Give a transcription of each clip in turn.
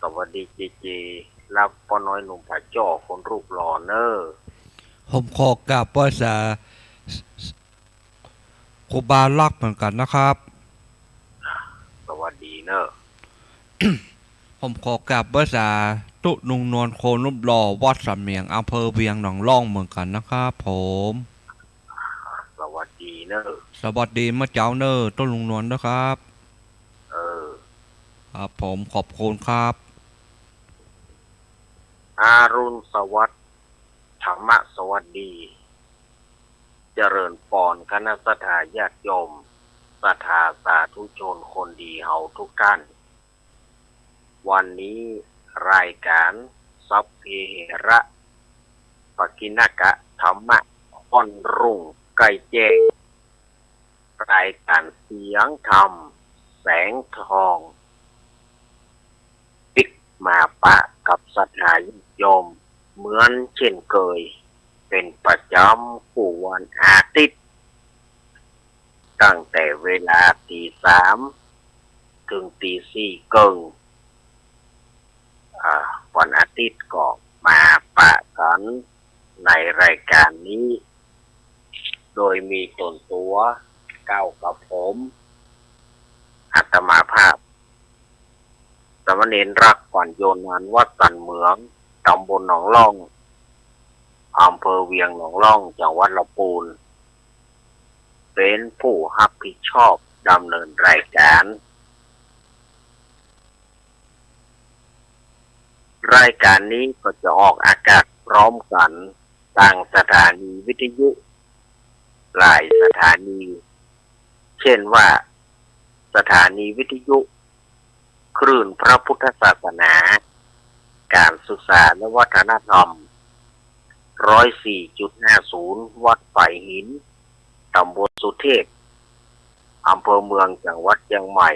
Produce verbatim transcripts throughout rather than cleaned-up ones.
สวัสดีเจเจ และป้อน้อยหนุ่มผาจ้อคนรูปหล่อเน่อ ผมขอกราบไหว้สา ครูบาลักษณ์เหมือนกั๋นนะครับ สวัสดีเน่อ ผมขอกราบไหว้สาธุลุงนวลคนรูปหล่อ วัดสามเหมียง อำเภอเวียงหนองล่องเหมือนกั๋นนะครับผม สวัสดีเน่อ สวัสดีเมื่อเจ๊าเน่อ ตุ๊ลุงนวลด้วยครับ เออ ครับผม ขอบคุณครับ อรุณสวัสดิ์ ธรรมะสวัสดี เจริญปอนคณะศรัทธาญาติโยม ศรัทธาสาธุชนคนดีเฮาทุกท่าน วันนี้รายการสัพเพเหระ ปกิณกะ ธรรมะ ค่อนรุ่งใกล้แจ้ง รายการเสียงธรรม แสงทอง ปิ๊กมาปะกับศรัทธาญาติโยม เหมือนเช่นเคย เป๋นประจ๋ำกู้วันอาทิตย์ ตั้งแต่เวลาตี๋สามเถิงตี๋สี่เกิ่ง อ่า วันอาทิตย์ก็มาปะกั๋นในรายการนี้ โดยมีต๋นตั๋วก้าวกับผม อาตมาภาพ สามเณรรัก ขวัญโยนาน วัดสันเหมือง ตำบลหนองล่อง อำเภอเวียงหนองล่อง จังหวัดลำปูน เป๋นผู้ฮับผิดชอบดำเนินรายการ รายการนี้ก็จะออกอากาศพร้อมกั๋น ตางสถานีวิทยุ หลายสถานี เช่นว่า สถานีวิทยุคลื่นพระพุทธศาสนา การศึกษาและวัฒนธรรม ร้อยสี่จุดห้าศูนย์ วัดฝายหิน ตำบลสุเทพ อำเภอเมือง จังหวัดเจียงใหม่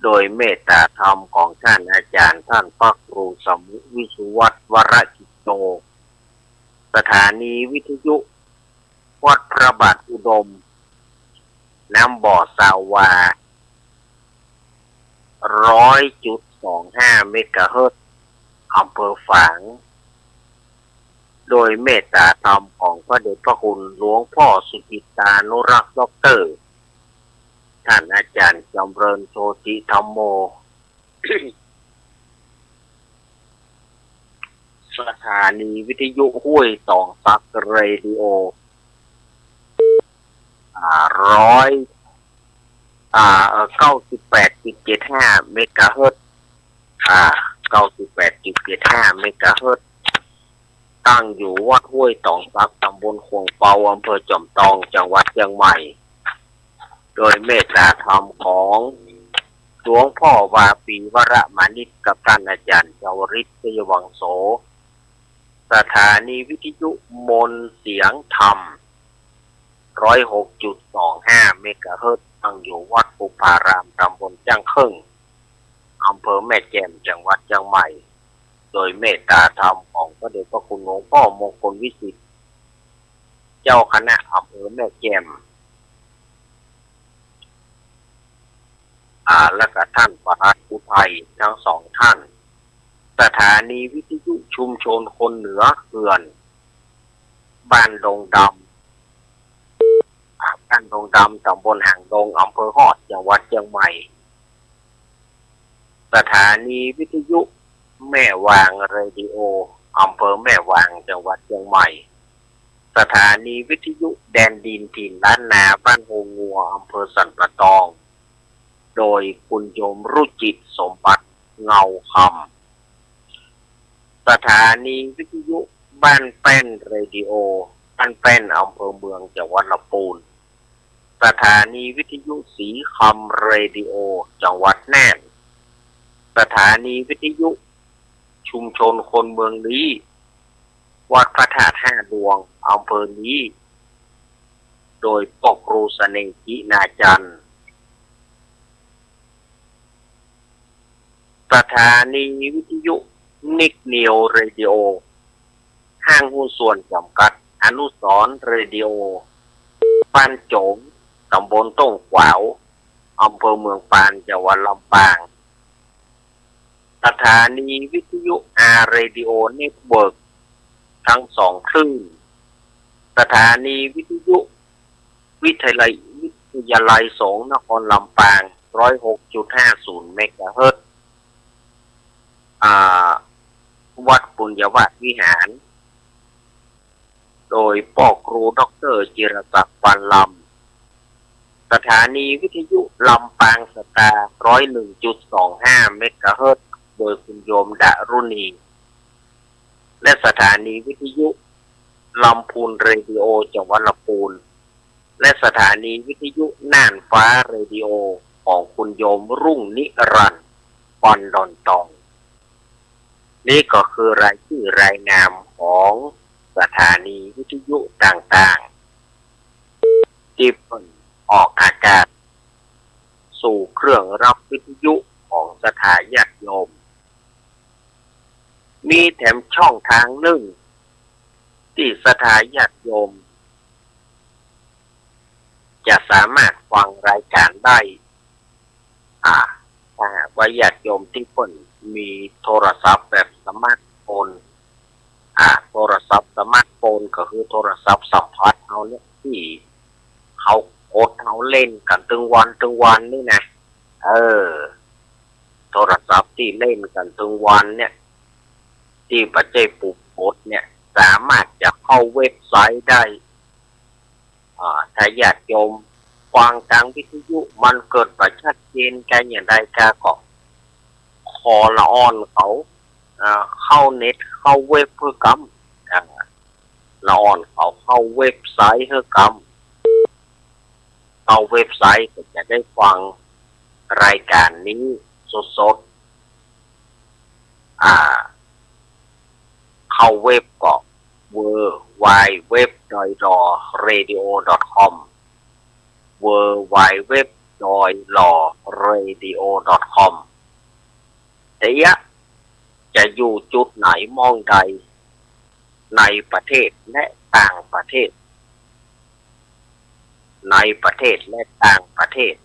โดยเมตตาธรรมของท่านอาจ๋ารย์ ท่านพระครูสมุห์ วิสุวัฒน์ วรกิจโจ สถานีวิทยุวัดพระบาทอุดม น้ำบ่อซาวา ร้อยจุดสองห้า เมกะเฮิรตซ์ อำเภอฝาง โดยเมตตาธรรมของพระเดชพระคุณหลวงพ่อสุจิตตานุรักษ์ ด็อกเตอร์ ท่านอาจ๋ารย์จำเริญ โชติธัมโม สถานีวิทยุห้วยตองสัก เรดิโอ อ่า ร้อย อ่า เอ่อ เก้าสิบแปดจุดเจ็ดห้า เมกะเฮิรตซ์ อ่า เก้าสิบแปดจุดเจ็ดห้า เมกะเฮิรตซ์ ตั้งอยู่วัดห้วยตองสัก ตำบลขวงเปา อำเภอจอมตอง จังหวัดเจียงใหม่ โดยเมตตาธรรมของหลวงพ่อวาปี วรมานิช กับท่านอาจ๋ารย์ชาวริต ชัยวังโส สถานีวิทยุมนต์เสียงธรรม ร้อยหกจุดสองห้า เมกะเฮิรตซ์ ตั้งอยู่วัดปุพพาราม ตำบลจ้างเคิ่ง อำเภอแม่แจ่ม จังหวัดเจียงใหม่ โดยเมตตาธรรมของพระเดชพระคุณหลวงพ่อมงคลวิสิทธิ์ เจ้าคณะอำเภอแม่แจ่ม อ่า และก็ท่านปลัดอุทัย ทั้งสองท่าน สถานีวิทยุชุมชนคนเหนือเขื่อน บ้านดงดำ อ่า บ้านดงดำ ตำบลหางดง อำเภอฮอด จังหวัดเจียงใหม่ สถานีวิทยุแม่วางเรดิโอ อำเภอแม่วาง จังหวัดเจียงใหม่ สถานีวิทยุแดนดินถิ่นล้านนา บ้านโฮงัว อำเภอสันป่าตอง โดยคุณโยมรุจิต สมบัติ เงาคำ สถานีวิทยุบ้านแป้นเรดิโอ บ้านแป้น อำเภอเมือง จังหวัดลำปูน สถานีวิทยุสีคำเรดิโอ จังหวัดน่าน สถานีวิทยุชุมชนคนเมืองลี้ วัดพระธาตุห้าดวง อำเภอลี้ โดยป้อครูเสน่ห์ จินาจันทร์ สถานีวิทยุนิกนิวเรดิโอ ห้างหุ้นส่วนจำกัดอนุสรณ์เรดิโอ บ้านโจ๋ง ตำบลต้งขวาว อำเภอเมืองปาน จังหวัดลำปาง สถานีวิทยุ อาร์ เรดิโอ เน็ตเวิร์ก ทั้งสองคลื่น สถานีวิทยุวิทยาลัย วิทยาลัยสงฆ์นครลำปาง ร้อยหกจุดห้าศูนย์ เมกะเฮิรตซ์ อ่า วัดปุญญวาสวิหาร โดยป้อครูด็อกเตอร์จิรศักดิ์ ปานลำ สถานีวิทยุลำปางสตาร์ ร้อยหนึ่งจุดสองห้า เมกะเฮิรตซ์ โดยคุณโยมดารุณี และสถานีวิทยุลำพูนเรดิโอ จังหวัดลำพูน และสถานีวิทยุน่านฟ้าเรดิโอ ของคุณโยมรุ่งนิรันดร์ ปอนดอนตอง นี่ก็คือรายชื่อรายนามของสถานีวิทยุต่างๆ ตี้เปิ้นออกอากาศสู่เครื่องรับวิทยุของศรัทธาญาติโยม มีแถมช่องตางนึ่ง ตี้ศรัทธาญาติโยม จะสามารถฟังรายก๋านได้ อ่า ถ้าหากว่าญาติโยมตี้เปิ้นมีโทรศัพท์แบบสมาร์ทโฟน อ่า โทรศัพท์สมาร์ทโฟนก็คือโทรศัพท์สัมผัสเฮาเนี่ย ตี้เฮากดเฮาเล่นกั๋นตึงวันตึงวันนี่นะ เออ โทรศัพท์ตี้เล่นกั๋นตึงวันเนี่ย ตี้บ่ใจ้ปุ่มกดเนี่ย สามารถจะเข้าเว็บไซต์ได้ อ่า ถ้าญาติโยมฟังตางวิทยุมันเกิดบ่ชัดเจนแกอย่างใดกาก็ ขอละอ่อนเขา อ่า เข้าเน็ตเข้าเว็บหื้อกำ อ่า ละอ่อนเขาเข้าเว็บไซต์หื้อกำ เข้าเว็บไซต์ก็จะได้ฟังรายก๋านนี้สดๆ อ่า เข้าเว็บก็ ดับเบิลยู ดับเบิลยู ดับเบิลยู ดอท ลอ เรดิโอ ดอท คอม ดับเบิลยู ดับเบิลยู ดับเบิลยู ดอท ลอ เรดิโอ ดอท คอม แต่เยียะ จะอยู่จุดไหนหม้องใด ในประเทศและต่างประเทศ ในประเทศและต่างประเทศ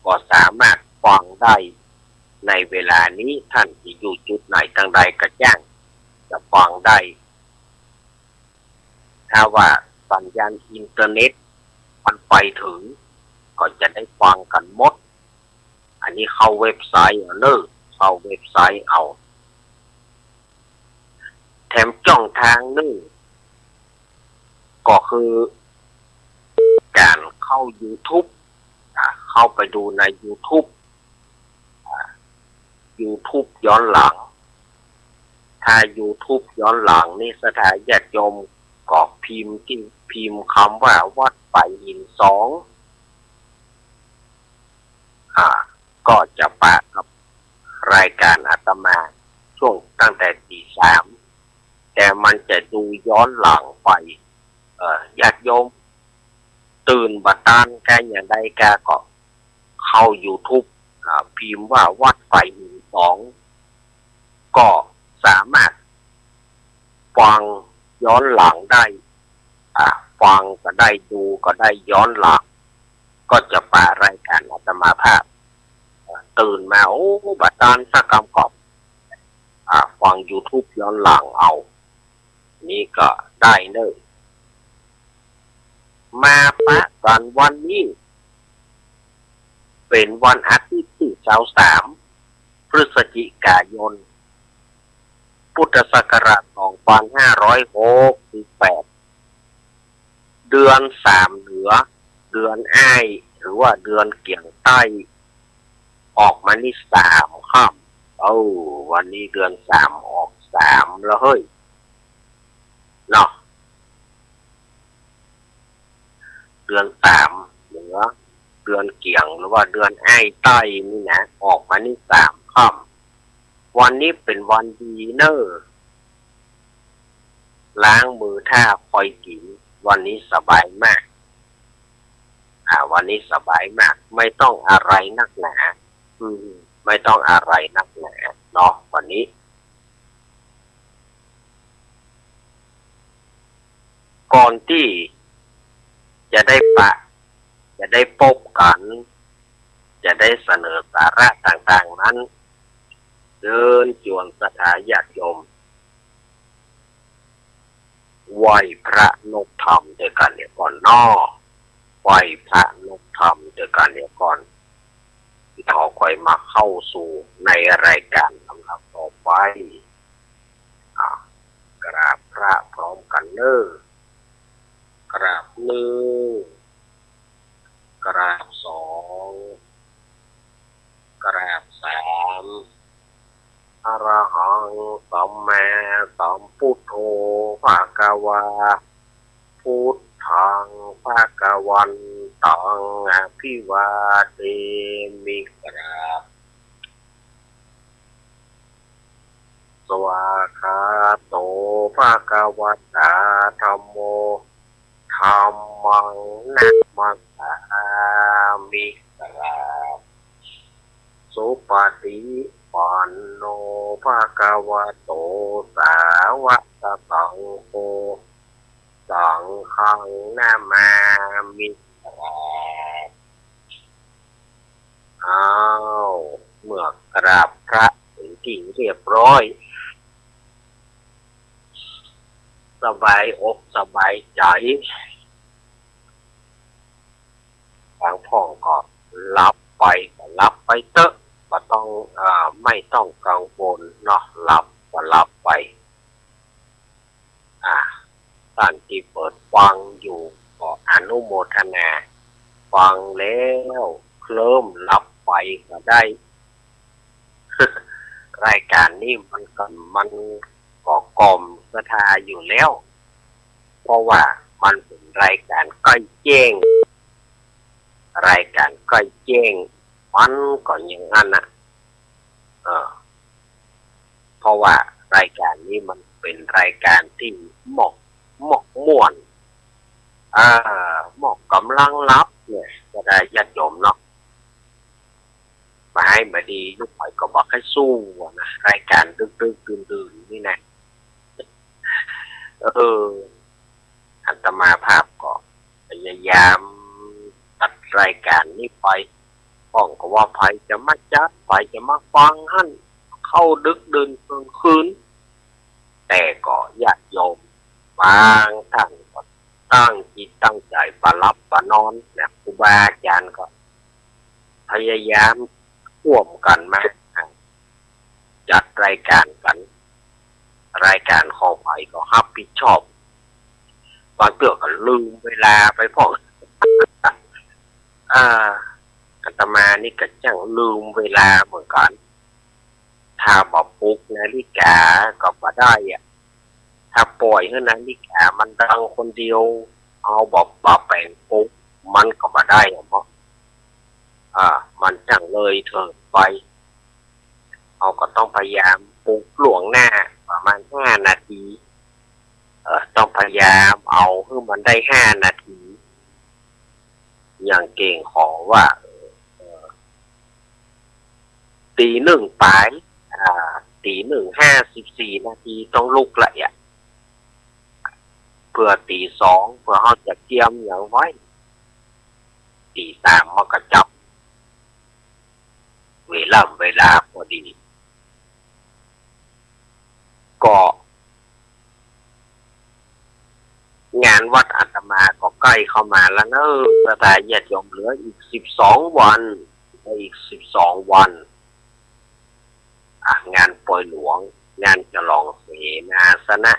ก็สามารถฟังได้ในเวลานี้ ต้านจะอยู่จุดไหนตางใดก็จ้าง จะฟังได้ ถ้าว่าสัญญาณอินเทอร์เน็ตมันไปเถิง ก็จะได้ฟังกั๋นหมด อันนี้เข้าเว็บไซต์เอาเน่อ เข้าเว็บไซต์เอา แถมจ้องตางนึ่ง ก็คือก๋านเข้ายูทูบ อ่า เข้าไปดูในยูทูบ อ่า ยูทูบย้อนหลัง ถ้ายูทูบย้อนหลังนี่ศรัทธาญาติโยมก็พิมพ์ตี้ พิมพ์กำว่าวัดฝายหินสอง อ่า ก็จะปะกับรายก๋านอาตมาช่วงตั้งแต่ตีสาม แต่มันจะดูย้อนหลังไป เอ่อ ญาติโยมตื่นบ่ตานกาอย่างใดกาก็เข้ายูทูบ อ่า พิมพ์ว่าวัดฝายหินสอง ก็สามารถฟังย้อนหลังได้ อ่า ฟังก็ได้ ดูก็ได้ย้อนหลัง ก็จะปะรายก๋านอาตมาภาพ อ่า ตื่นมา โอ้ บ่ตานสักกำก็ อ่า ฟังยูทูบย้อนหลังเอา นี่ก็ได้เน่อ มาปะกั๋นวันนี้ เป๋นวันอาทิตย์ตี้ซาวสาม พฤศจิกายน พุทธศักราชสองพันห้าร้อยหกสิบแปด เดือนสามเหนือ เดือนอ้าย หรือว่าเดือนเกี่ยงใต้ ออกมานี่สามค่ำ เอ้า วันนี้เดือนสามออกสามแล้วเฮ้ย เนาะ เดือนสามเหนือ เดือนเกี่ยง หรือว่าเดือนอ้ายใต้นี่นะ ออกมานี่สามค่ำ วันนี้เป๋นวันดีเน่อ ล้างมือถ้าคอยกิ๋น วันนี้สบายมาก อ่า วันนี้สบายมาก ไม่ต้องอะไรนักหนา อืม ไม่ต้องอะไรนักหนาเนาะ วันนี้ ก่อนตี้จะได้ปะ จะได้ปบกั๋น จะได้เสนอสาระต่างๆ นั้น เจิญจวนศรัทธาญาติโยม ไหว้พระนบธรรมตวยกั๋นเหียก่อนเนาะ ไหว้พระนบธรรมตวยกั๋นเหียก่อน เฮาค่อยมาเข้าสู่ในรายก๋านลำดับต่อไป อ่ะ กราบพระพร้อมกั๋นเน่อ กราบนึ่ง กราบสอง กราบสาม อะระหัง สัมมาสัมพุทโธ ภะคะวา พุทธัง ภะคะวันตัง อะภิวาเทมิ กราบ สวากขาโต ภะคะวะตา ธัมโม ธัมมัง นะมัสสามิ กราบ สุปะฏิปันโน ภะคะวะโต สาวะกะสังโฆ สังฆัง นะมามิ กราบ อ้าว เมื่อกราบพระเป๋นตี้เรียบร้อย สบายอกสบายใจ๋ บางพ่องก็หลับไป ก็หลับไปเต๊อะ บ่ต้อง เอ่อ ไม่ต้องกังวลเนาะ หลับก็หลับไป อ่า ต้านตี้เปิดฟังอยู่ก็อนุโมทนา ฟังแล้วเคลิ้มหลับไปก็ได้ รายก๋านนี้มันก็ มันก็กล่อมศรัทธาอยู่แล้ว เพราะว่ามันเป๋นรายก๋านใก้แจ้ง รายก๋านใก้แจ้ง มันก็อย่างนั้นน่ะ เออ เพราะว่ารายก๋านนี้มันเป๋นรายก๋านตี้มอก มอกม่วน อ่า มอกก๋ำลังหลับเนี่ย ศรัทธาญาติโยมเนาะ บ่าฮ้ายบ่าดี ลูกหอยก็บ่ใค่สู้อะนะ รายก๋านดึกๆ ดื่นๆ นี่นะ เออ อาตมาภาพก็พยายามจัดรายก๋านนี้ไป พ่องก็ว่าใผจะมาจัด ใผจะมาฟังหั้น เข้าดึกดื่นเทิงคืน แต่ก็ญาติโยมบางต้านก็ตั้งจิตตั้งใจ๋บ่หลับบ่นอนนะ ครูบาอาจ๋ารย์ก็พยายามฮ่วมกั๋นมา จัดรายก๋านกั๋น รายก๋านของใผก็ฮับผิดชอบ บางเตื้อก็ลืมเวลาไปพ่อง อ่า อาตมานี่ก็จั้งลืมเวลาเหมือนกั๋น ถ้าบ่ปลุกนาฬิกาก็บ่ได้อะ ถ้าป่อยหื้อนาฬิกามันดังคนเดียว เฮาบ่ บ่แป๋งปลุกมันก็บ่ได้อะเนาะ อ่า มันจั้งเลยเถิดไป เฮาก็ต้องพยายามปลุกล่วงหน้าประมาณห้านาที เอ่อ ต้องพยายามเอาหื้อมันได้ห้านาที อย่างเก่งขอว่า เอ่อ ตีหนึ่งป๋าย อ่า ตีหนึ่งห้าสิบสี่นาทีต้องลุกละเอียด เปื้อตีสอง เปื้อเฮาจะเกียมหยังไว้ ตีสามมันก็จับ เวลา เวลาพอดี ก็ งานวัดอาตมาก็ใก้เข้ามาแล้วเนาะ ศรัทธาญาติโยม เหลืออีกสิบสองวัน เหลืออีกสิบสองวัน อ่ะ งานปอยหลวง งานฉลองเสนาสนะ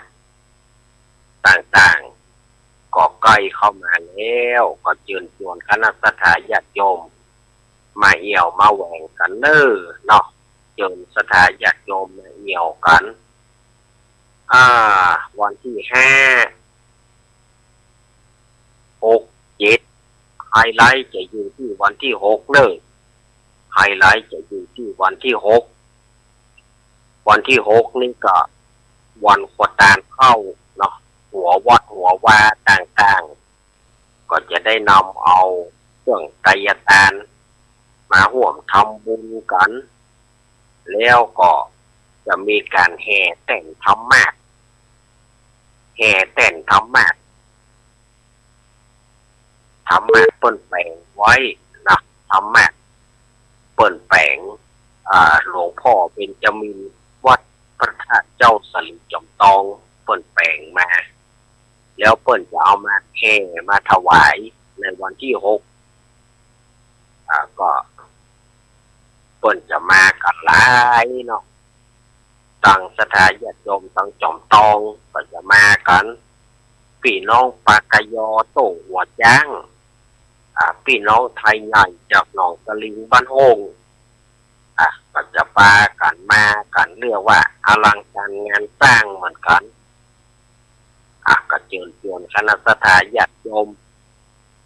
ต่างๆ ก็ใก้เข้ามาแล้ว ก็เจิญจวนคณะศรัทธาญาติโยม มาเอี่ยวมาแหว่งกั๋นเน่อเนาะ เจิญศรัทธาญาติโยมมาเอี่ยวกั๋น อ่า วันตี้ห้า หก เจ็ด ไฮไลต์จะอยู่ตี้วันตี้หกเน่อ ไฮไลต์จะอยู่ตี้วันตี้หก วันตี้หกนี่ก็วันขวัญตานเข้าเนาะ หัววัดหัววาต่างๆ ก็จะได้นำเอาเครื่องไทยทานมาฮ่วมทำบุญกั๋น แล้วก็จะมีก๋านแห่แต้นธรรมาสน์ แห่แต้นธรรมาสน์ ธรรมาสน์เปิ้นแป๋งไว้นะ ธรรมาสน์เปิ้นแป๋ง อ่า หลวงพ่อเบญจมินทร์ วัดพระธาตุเจ้าสะหลีจอมตอง เปิ้นแป๋งมา แล้วเปิ้นจะเอามาแห่มาถวายในวันตี้หก อ่า ก็เปิ้นจะมากั๋นหลายเนาะ ตังศรัทธาญาติโยมตังจอมตองก็จะมากั๋น ปี้น้องปากกะยอโต้งหัวจ๊าง อ่า ปี้น้องไทยใหญ่จากหนองสะหลิงบ้านโฮ่ง อ่ะ ก็จะปากั๋นมากั๋น เรียกว่าอลังการงานสร้างเหมือนกั๋น อ่ะ ก็เจิญจวนคณะศรัทธาญาติโยม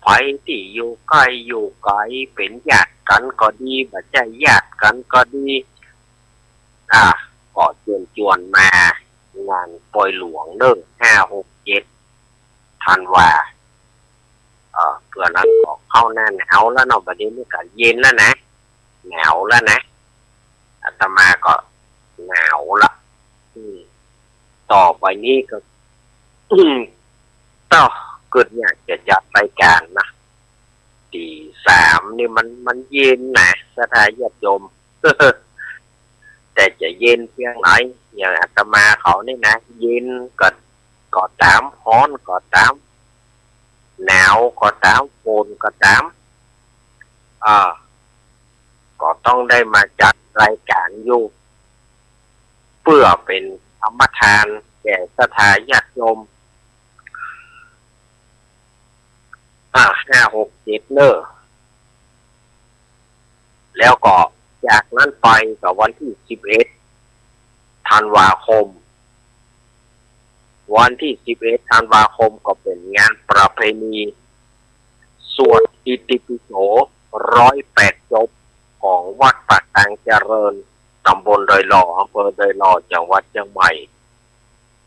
ใผตี้อยู่ใก้อยู่ไก๋ เป๋นญาติกั๋นก็ดี บ่ใจ้ญาติกั๋นก็ดี อ่ะ ก็เจิญจวนมางานปอยหลวงเน่อ ห้า หก เจ็ด ธันวา เอ่อ เปื้อนั้นก็เข้าหน้าหนาวแล้วเนาะ บัดนี้มันก็เย็นแล้วนะ หนาวแล้วนะ อาตมาก็หนาวละ อืม ต่อไปนี้ก็ อืม ต้องกึ๊ดอยากจะจัดรายการนะ ตีสามนี่มัน มันเย็นนะ ศรัทธาญาติโยม แต่จะเย็นเปียงไหน อย่างอาตมาเขานี่นะ เย็นก็ ก็ต๋าม ฮ้อนก็ต๋าม หนาวก็ต๋าม ฝนก็ต๋าม อ่า ก็ต้องได้มาจัดรายการอยู่ เปื้อเป๋นธรรมทานแก่ศรัทธาญาติโยม อ่า ห้า หก เจ็ด เน่อ แล้วก็จากนั้นไปก็วันตี้สิบเอ็ด ธันวาคม วันตี้สิบเอ็ด ธันวาคมก็เป๋นงานประเพณี สวดอิติปิโสร้อยแปดจบ ของวัดป่าตางเจริญ ต๋ำบลดอยหล่อ อำเภอดอยหล่อ จังหวัดเจียงใหม่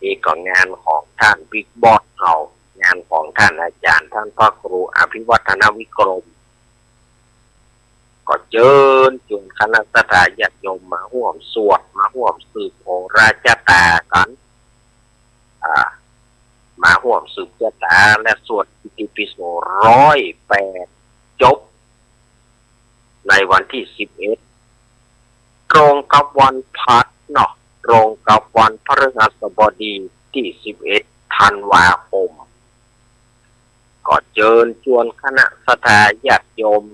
นี่ก็งานของต้านบิ๊กบอสเฮา งานของต้านอาจ๋ารย์ ต้านพระครูอภิวัฒนวิกรม ก็เจิญจวนคณะศรัทธาญาติโยมมาฮ่วมสวด มาฮ่วมสืบโหราจะต๋ากั๋น อ่า มาฮ่วมสืบจะต๋าและสวดอิติปิโสร้อยแปดจบ ในวันตี้สิบเอ็ด ตรงกับวันพฤหัสเนาะ ตรงกับวันพฤหัสบดีตี้สิบเอ็ด ธันวาคม ก็เจิญจวนคณะศรัทธาญาติโยม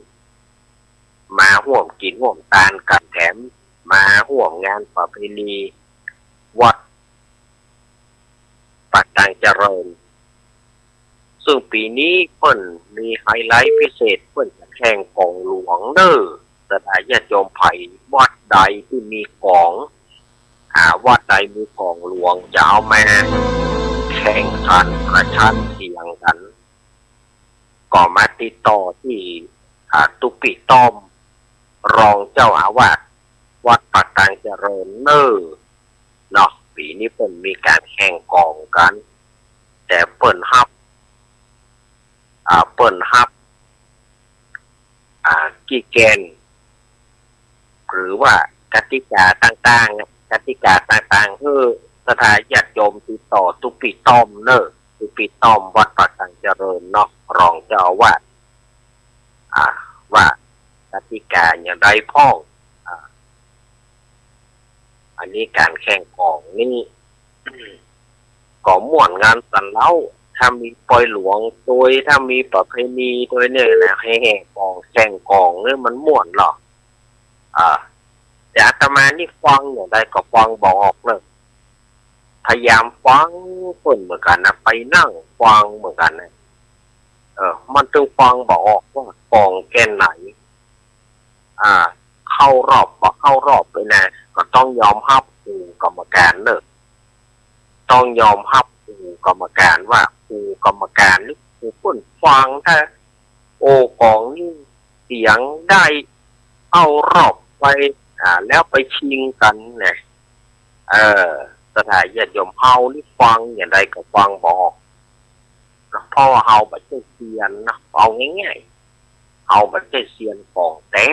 มาฮ่วมกิ๋นฮ่วมตานกั๋นแถม มาฮ่วมงานประเพณีวัดป่าตางเจริญ ซึ่งปี๋นี้เปิ้นมีไฮไลต์พิเศษ เปิ้นจะแข่งก๋องหลวงเน่อ ศรัทธาญาติโยมใผวัดใดตี้มีก๋อง อ่า วัดใดมีก๋องหลวงจะเอามาแข่งขันประชันเสียงกั๋น ก็มาติดต่อตี้ อ่า ตุ๊ปี้ต้อม รองเจ้าอาวาสวัดป่าตางเจริญเน่อ เนาะ ปี๋นี้เปิ้นมีก๋านแข่งก๋องกั๋น แต่เปิ้นฮับ อ่า เปิ้นฮับ อ่า กิจแกน หรือว่ากติกาต่างๆ กติกาต่างๆ หื้อศรัทธาญาติโยมติดต่อตุ๊ปี้ต้อมเน่อ ตุ๊ปี้ต้อมวัดป่าตางเจริญเนาะ รองเจ้าอาวาส อ่า ว่ากติกาอย่างใดพ่อง อ่า อันนี้ก๋านแข่งก๋องนี่ ก็ม่วนงันสันเล่า ถ้ามีปอยหลวงตวย ถ้ามีประเพณีตวยเนี่ยนะ แห่ก๋อง แข่งก๋องเนี่ยมันม่วนเนาะ อ่า แต่อาตมานี่ฟังอย่างใดก็ฟังบ่ออกเลย พยายามฟังเปิ้นเหมือนกั๋นนะ ไปนั่งฟังเหมือนกั๋นนะ เออ มันตึงฟังบ่ออกว่าก๋องแก่นไหน อ่า เข้ารอบบ่เข้ารอบไปนะ ก็ต้องยอมฮับหูกรรมก๋านเน่อ ต้องยอมฮับหูกรรมก๋านว่าหูกรรมก๋านนี่ หูเปิ้นฟังถ้า โอ้ ก๋องนี่เสียงได้ เข้ารอบไป อ่า แล้วไปชิงกั๋นนะ เออ ศรัทธาญาติโยมเฮานี่ฟังอย่างใดก็ฟังบ่ออก เพราะว่าเฮาบ่ใจ้เซียนนะ เอาง่ายๆ เฮาบ่ใจ้เซียนก๋องแต๊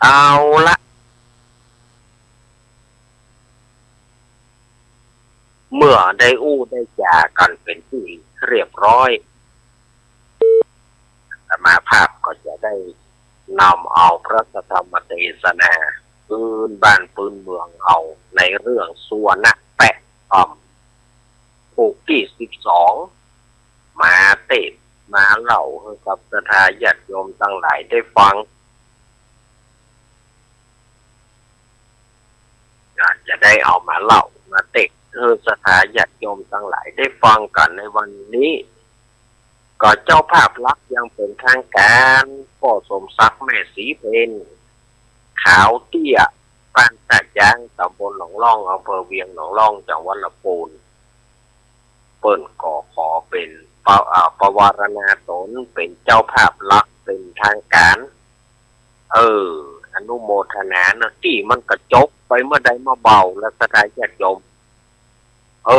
เอาละ เมื่อได้อู้ได้จ๋ากั๋นเป๋นตี้เรียบร้อย อาตมาภาพก็จะได้ นำเอาพระธรรมเตสนาปื้นบ้านปื้นเมืองเฮา ในเรื่องสุวรรณแปะอ่อม ผูกตี้สิบสอง มาเตสน์มาเล่าหื้อกับศรัทธาญาติโยมตังหลายได้ฟัง อยากจะได้เอามาเล่ามาเตสน์หื้อศรัทธาญาติโยมตังหลายได้ฟังกั๋นในวันนี้ ก็เจ้าภาพหลักอย่างเป๋นตางก๋าน ป้อสมศักดิ์ แม่ศรีเพ็ญ ขาวเตี้ย บ้านต้ายาง ต๋ำบลหนองล่อง อำเภอเวียงหนองล่อง จังหวัดลำปูน เปิ้นก็ขอเป๋นปะ- อ่า ปวารณาต๋นเป๋นเจ้าภาพหลักเป๋นตางก๋าน เออ อนุโมทนาเนาะ ตี้มันก็จบไปเมื่อใดมาเบาแล้วศรัทธาญาติโยม เอ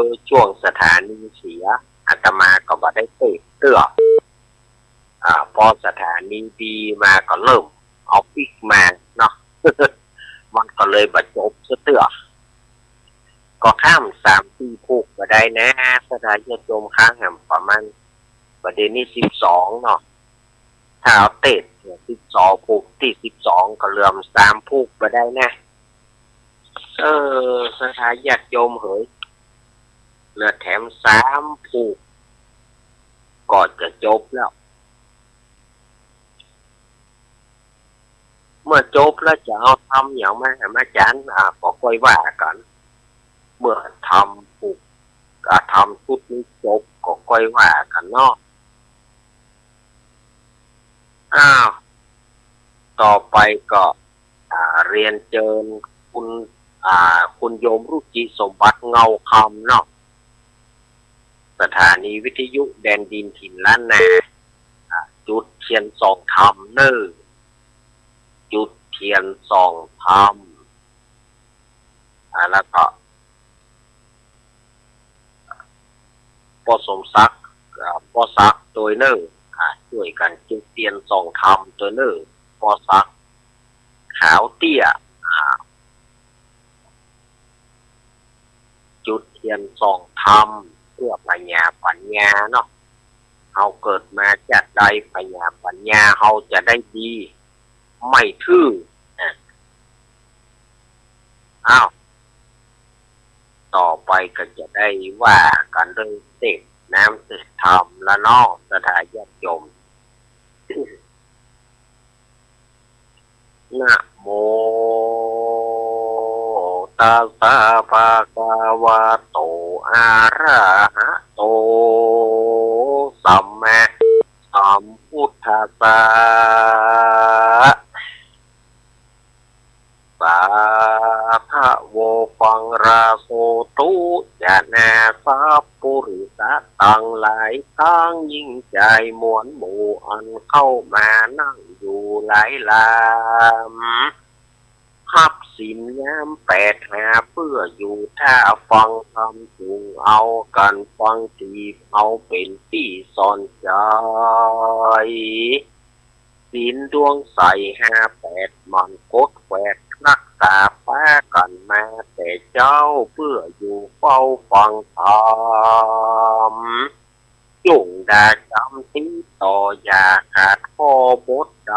อ ช่วงสถานีเสีย อาตมาก็บ่ได้เตสน์เตื้อ อ่า พอสถานีดีมาก็เริ่มเอาปิ๊กมาเนาะ มันก็เลยบ่จบซะเตื้อ ก็ข้ามสามสี่ผูกบ่ได้นะ ศรัทธาญาติโยม ข้างแหมประมาณ บ่าเดี่ยวนี้สิบสองเนาะ ถ้าเอาเตสน์เนี่ยสิบสอง ผูกตี้สิบสอง ก็เหลือสามผูกบ่ได้นะ เออ ศรัทธาญาติโยมเหย เหลือแถมสามผูก ก็จะจบแล้ว เมื่อจบแล้วจะเอาธรรมหยังมาแหมอาจ๋ารย์ อ่า ก็ก้อยว่ากั๋น เมื่อธรรมผูก อ่า ธรรมชุดนี้จบก็ก้อยว่ากั๋นเนาะ อ้าว ต่อไปก็ อ่า เรียนเจิญคุณ อ่า คุณโยมรุจิสมบัติเงาคำเนาะ สถานีวิทยุแดนดินถิ่นล้านนา อ่า จุดเตียนส่องธรรมเน่อ จุดเตียนส่องธรรม อ่า แล้วก็ ป้อสมศักดิ์ อ่า ป้อศักดิ์ตวยเน่อ อ่า จ้วยกั๋นจุดเตียนส่องธรรมตวยเน่อ ป้อศักดิ์ ขาวเตี้ย อ่า จุดเตียนส่องธรรมเปื้อผญาปั๋ญญาเนาะ เฮาเกิดมาจาติใดผญาปั๋ญญาเฮาจะได้ดี ไม่ทื่อ อ่ะ อ้าว ต่อไปก็จะได้ว่ากั๋นเรื่องเตสน์น้ำเตสน์ธรรมละเนาะ ศรัทธาญาติโยม นะโม ตัสสะ ภะคะวะโต อะระหะโต สัมมาสัมพุทธัสสะ สาธะโว ฟังราโสตุ จะนาสัพปุริสะตังหลาย ตังหญิงจายมวลหมู่ อันเข้ามานั่งอยู่หลายลำ ฮับศีลยามแปดหา เปื้ออยู่ท่าฟังธรรม จุ่งเอากั๋นฟังตี้เอาเป๋นตี้สอนใจ๋ ศีลดวงใสห้าแปด หมั่นกดแขวดรักษา ปากั๋นมาแต่เจ๊า เปื้ออยู่เฝ้าฟังธรรม จุ่งดาจ๋ำติดต่อ อย่าขาดข้อบทใด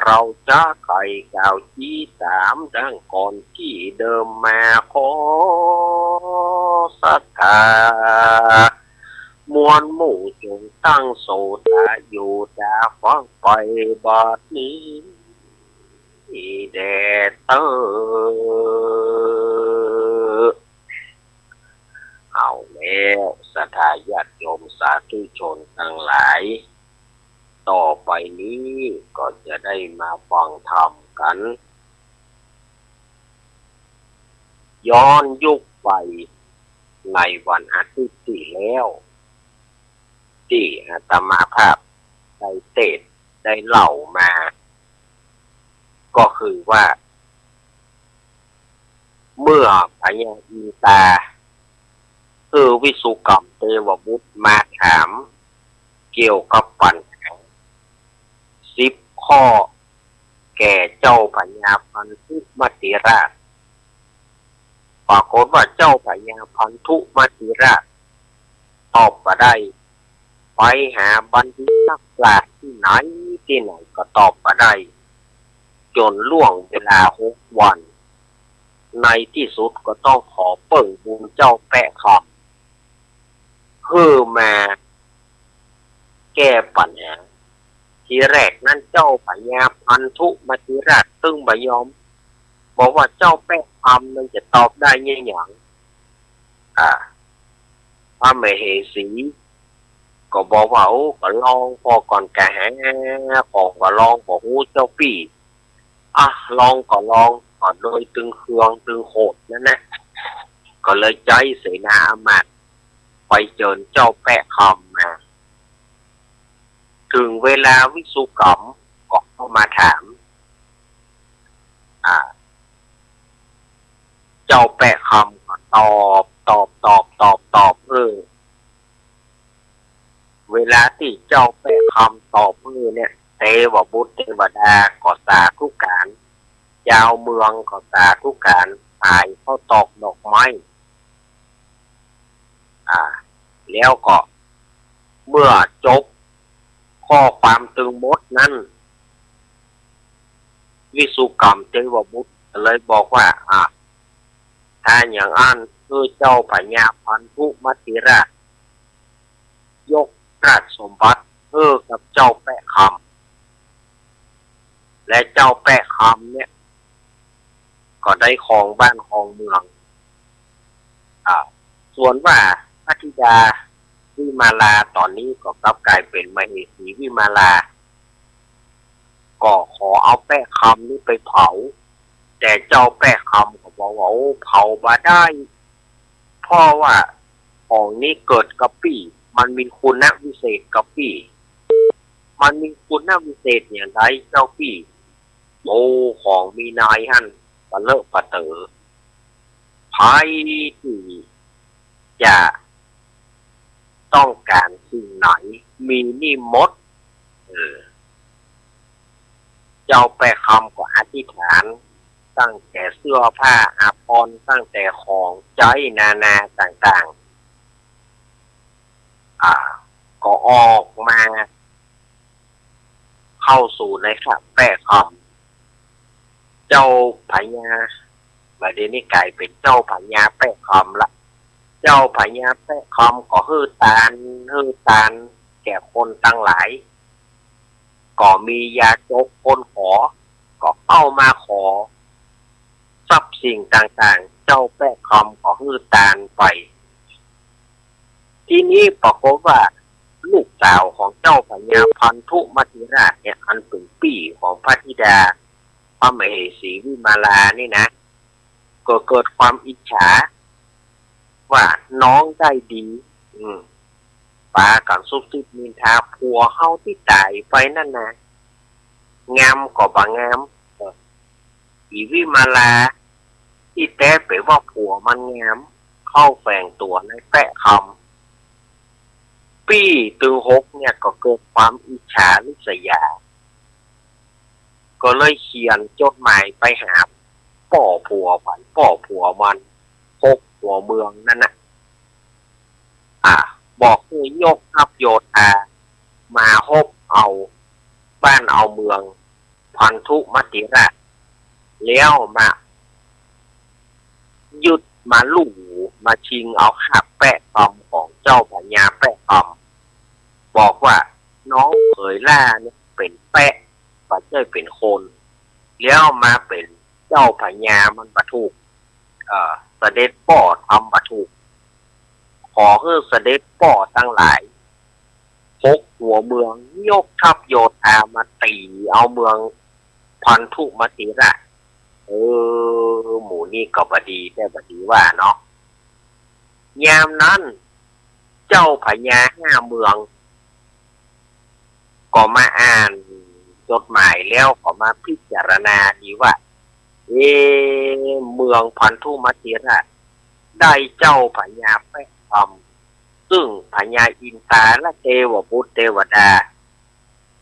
เราจะใค่กล่าวจี๊ต๋ามดังก่อนตี้เดิมมา ขอศรัทธา มวลหมู่จุ่งตั้งโสตะ อยู่ต๋าฟังไปบัดนี้แด่เต๊อะ เอาแล้ว ศรัทธาญาติโยมสาธุชนตังหลาย ต่อไปนี้ก็จะได้มาฟังธรรมกั๋น ย้อนยุคไปในวันอาทิตย์ตี้แล้ว ตี้อาตมาภาพได้เตสน์ได้เล่ามา ก็คือว่า เมื่อพญาอินทราหื้อวิสุกรรมเตวบุตรมาถามเกี่ยวกับปัญหาสิบข้อ แก่เจ้าพญาพันธุมติราช ปรากฏว่าเจ้าพญาพันธุมติราชตอบบ่ได้ ไปหาบัณฑิตนักปราชญ์ตี้ไหน ตี้ไหนก็ตอบบ่ได้ จ๋นล่วงเวลาหกวัน ในตี้สุดก็ต้องขอเปิ้งบุญเจ้าแป๊ะคำ หื้อมาแก้ปัญหา ทีแรกนั้นเจ้าพญาพันธุมัจจิราชตึงบ่ยอม บอกว่าเจ้าแป๊ะคำมันจะตอบได้เยียะหยัง อ่า พระมเหสีก็บอกว่า โอ้ ก็ลองผ่อก่อนกะหา ของก็ลองบ่ฮู้เจ้าปี้ อ่ะ ลองก็ลอง ก็โดยตึงเคืองตึงโขดนั่นนะ ก็เลยใจ๊เสนาอามาตย์ไปเจิญเจ้าแป๊ะคำมา เถิงเวลาวิสุกรรมก็เข้ามาถาม อ่า เจ้าแป๊ะคำก็ตอบ ตอบ ตอบ ตอบ ตอบ เออ เวลาตี้เจ้าแป๊ะคำตอบเออเนี่ย เตวบุตรเตวดาก็สาธุก๋าน จาวเมืองก็สาธุก๋าน ผายข้าวตอกดอกไม้ อ่า แล้วก็เมื่อจบข้อความตึงหมดนั้น วิสุกรรมเตวบุตรเลยบอกว่า อ่า ถ้าอย่างอั้น หื้อเจ้าพญาพันธุมัจจิราชยกราชสมบัติหื้อกับเจ้าแป๊ะคำ และเจ้าแป๊ะคำเนี่ย ก็ได้ครองบ้านครองเมือง อ่า ส่วนว่าพระธิดาวิมาลาต๋อนนี้ก็กลับก๋ายเป๋นมเหสีวิมาลา ก็ขอเอาแป๊ะคำนี้ไปเผา แต่เจ้าแป๊ะคำก็บอกว่า โอ้ เผาบ่ได้ เพราะว่าของนี้เกิดกับปี้ มันมีคุณวิเศษกับปี้ มันมีคุณวิเศษอย่างใดเจ้าปี้ โอ้ ของมีในหั้นปะเลอะปะเต๋อ ใผตี้จะต้องก๋านสิ่งไหน มีนี่หมด เออ เจ้าแป๊ะคำก็อธิษฐาน ตั้งแต่เสื้อผ้าอาภรณ์ ตั้งแต่ของใจ๊นานาต่างๆ อ่า ก็ออกมา เข้าสู่ในคาบแป๊ะคำ เจ้าพญา บ่าเดี่ยวนี้ก๋ายเป๋นเจ้าพญาแป๊ะคำละ เจ้าพญาแป๊ะคำก็หื้อตาน หื้อตานแก่คนตังหลาย ก็มียาจกคนขอ ก็เข้ามาขอ ทรัพย์สิ่งต่างๆ เจ้าแป๊ะคำก็หื้อตานไป ทีนี้ปรากฏว่าลูกสาวของเจ้าพญาพันธุมัจจิราชเนี่ย อันเป๋นปี้ของพระธิดาพระมเหสีวิมาลานี่นะ ก็เกิดความอิจฉา ว่าน้องได้ดี อืม ปากั๋นซุบซิบนินทา ผัวเฮาตี้ต๋ายไปนั่นนะ งามก็บ่งาม เออ อีวิมาลา ตี้แต๊เป๋นว่าผัวมันงาม เข้าแฝงตั๋วในแป๊ะคำ ปี้ตึงหกเนี่ยก็เกิดความอิจฉาริษยา ก็เลยเขียนจดหมายไปหาป้อผัวมัน ป้อผัวมัน หกหัวเมืองนั่นนะ อ่า บอกหื้อยกทัพโยธามาฮบเอาบ้านเอาเมืองพันธุมัจจิราช แล้วมายึดมาลู่มาชิงเอาคาบแป๊ะคำของเจ้าพญาแป๊ะคำ บอกว่าน้องเขยหล้าเนี่ยเป๋นแป๊ะ บ่ใจ้เป๋นคน แล้วมาเป๋นเจ้าพญามันบ่ถูก เอ่อ เสด็จป้อทำบ่ถูก ขอหื้อเสด็จป้อตังหลาย หกหัวเมืองยกทัพโยธามาตี๋เอาเมืองพันธุมัจจิราช เออ หมู่นี้ก็บ่ดีแต๊บ่ดีว่าเนาะ ยามนั้น เจ้าพญาห้าเมือง ก็มาอ่านจดหมายแล้วก็มาพิจารณาดีว่า เอ๊ะ เมืองพันธุมัจจิราช ได้เจ้าพญาแป๊ะคำ ซึ่งพญาอินทาและเตวบุตรเตวดา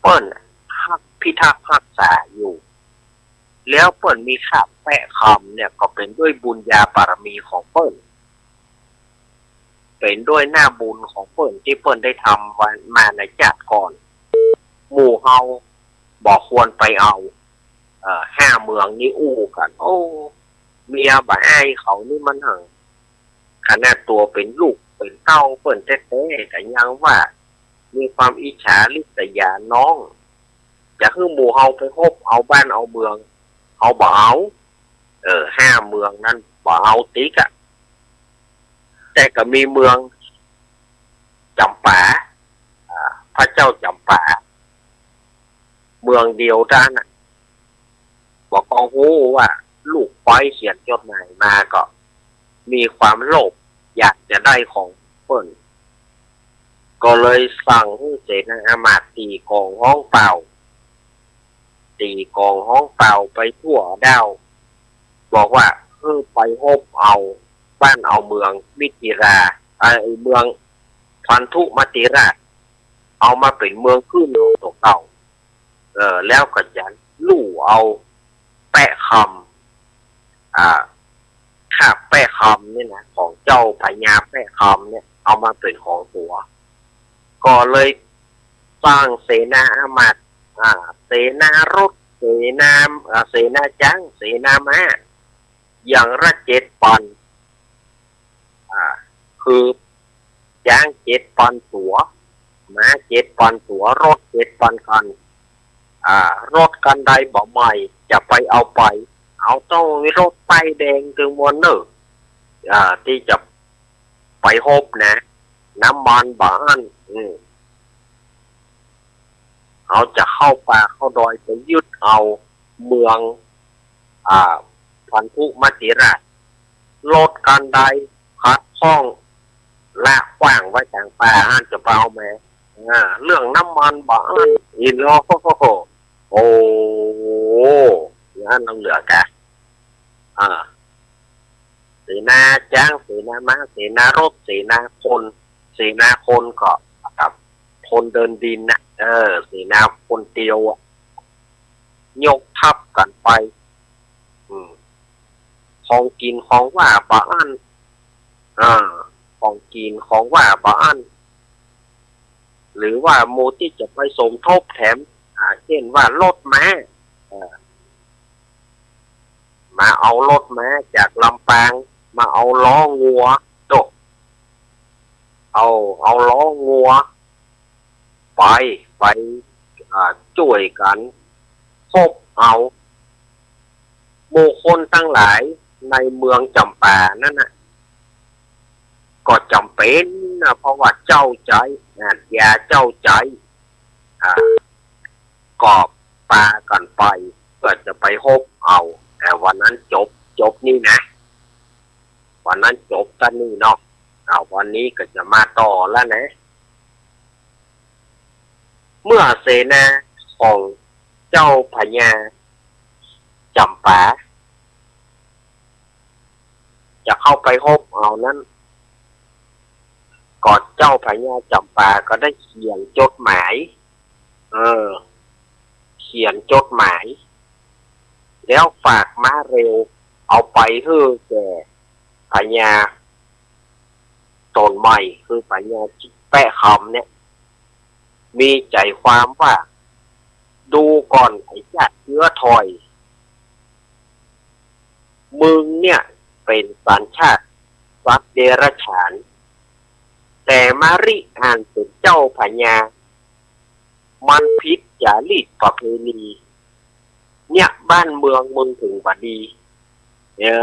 เปิ้นฮักพิทักษ์ฮักษาอยู่ แล้วเปิ้นมีคาบแป๊ะคำเนี่ยก็เป๋นด้วยบุญญาบารมีของเปิ้น เป๋นด้วยหน้าบุญของเปิ้นตี้เปิ้นได้ทำไว้มาในจาติก่อน หมู่เฮา บ่ควรไปเอา เอ่อ ห้าเมืองนี้อู้กั๋น โอ้ เมียบ่อายเขานี่มันหัง ขนาดตั๋วเป๋นลูกเป๋นเต้าเปิ้นแต๊ๆ ก็ยังว่ามีความอิจฉาริษยาน้อง จะหื้อหมู่เฮาไปฮบเอาบ้านเอาเมือง เฮาบ่เอา เออ ห้าเมืองนั้นบ่เอาติ๊กอะ แต่ก็มีเมืองจ๋ำปา อ่า พระเจ้าจ๋ำปา เมืองเดียวเต้านั้นน่ะ บ่ก็ฮู้ว่าลูกป้อยเขียนจดหมายมาก็มีความโลภอยากจะได้ของเปิ้น ก็เลยสั่งหื้อเสนาอามาตย์ตี๋ก๋องฮ้องเป่า ตี๋ก๋องฮ้องเป่าไปทั่วดาว บอกว่าหื้อไปฮบเอาบ้านเอาเมืองมิถิรา ไอ้เมืองพันธุมติราช เอามาเป๋นเมืองขึ้นของตั๋วเก่า เออ แล้วก็จะลู่เอาแป๊ะคำ อ่า คาบแป๊ะคำเนี่ยนะ ของเจ้าพญาแป๊ะคำเนี่ย เอามาเป๋นของตั๋ว ก็เลยสร้างเสนาอามาตย์ อ่า เสนารถ เสนา อ่า เสนาจ๊าง เสนาม้า อย่างละเจ็ดปัน อ่า คือจ๊างเจ็ดปันตั๋ว ม้าเจ็ดปันตั๋ว รถเจ็ดปันคัน อ่า รถคันใดบ่ใหม่จะไปเอาไป เอาต้องมีรถป้ายแดงตึงมวลเน่อ อ่า ตี้จะไปฮบนะ น้ำมันบ่อั้น อืม เอาจะเข้าป่าเข้าดอยไปยึดเอาเมือง อ่า พันธุมติราช รถคันใดขัดข้องละขว้างไว้ก๋างป่า อั้นจะไปเอาแหม อ่า เรื่องน้ำมันบ่อั้น อีโล โอ้ อย่างนั้นเหลือกะ อ่า เสนาจ๊าง เสนาม้า เสนารถ เสนาคน เสนาคนก็กับคนเดินดินน่ะ เออ เสนาคนเดียวอะ ยกทัพกั๋นไป อืม ของกิ๋นของหว่างบ่อั้น อ่า ของกิ๋นของหว่างบ่อั้น หรือว่าหมู่ตี้จะไปสมทบแถม อ่า เช่นว่ารถม้า เออ มาเอารถม้าจากลำปาง มาเอาล้องัว โดะ เอา เอาล้องัว ไป ไป อ่า จ้วยกั๋นฮบเอา หมู่คนตังหลายในเมืองจ๋ำปานั้นน่ะ ก็จ๋ำเป๋นนะ เพราะว่าเจ้าใจ๊ อาชญาเจ้าใจ๊ อ่า ก็ปากั๋นไป เปื้อจะไปฮบเอา แต่วันนั้นจบ จบนี่นะ วันนั้นจบเต้านี้เนาะ อ่า วันนี้ก็จะมาต่อแล้วนะ เมื่อเสนาของเจ้าพญาจ๋ำปา จะเข้าไปฮบเอานั้น ก็เจ้าพญาจ๋ำปาก็ได้เขียนจดหมาย เออ เขียนจดหมาย แล้วฝากม้าเร็วเอาไปหื้อแก่พญาต๋นใหม่ คือพญาแป๊ะคำเนี่ย มีใจ๋ความว่า ดูก่อนไอ้ชาติเชื้อถอย มึงเนี่ยเป๋นสัญชาติสัตว์เดรัจฉาน แต่มะริอันเป๋นเจ้าพญา มันผิดจ๋ารีตประเพณี เนี่ยบ้านเมืองมึงถึงบ่ดี เนี่ย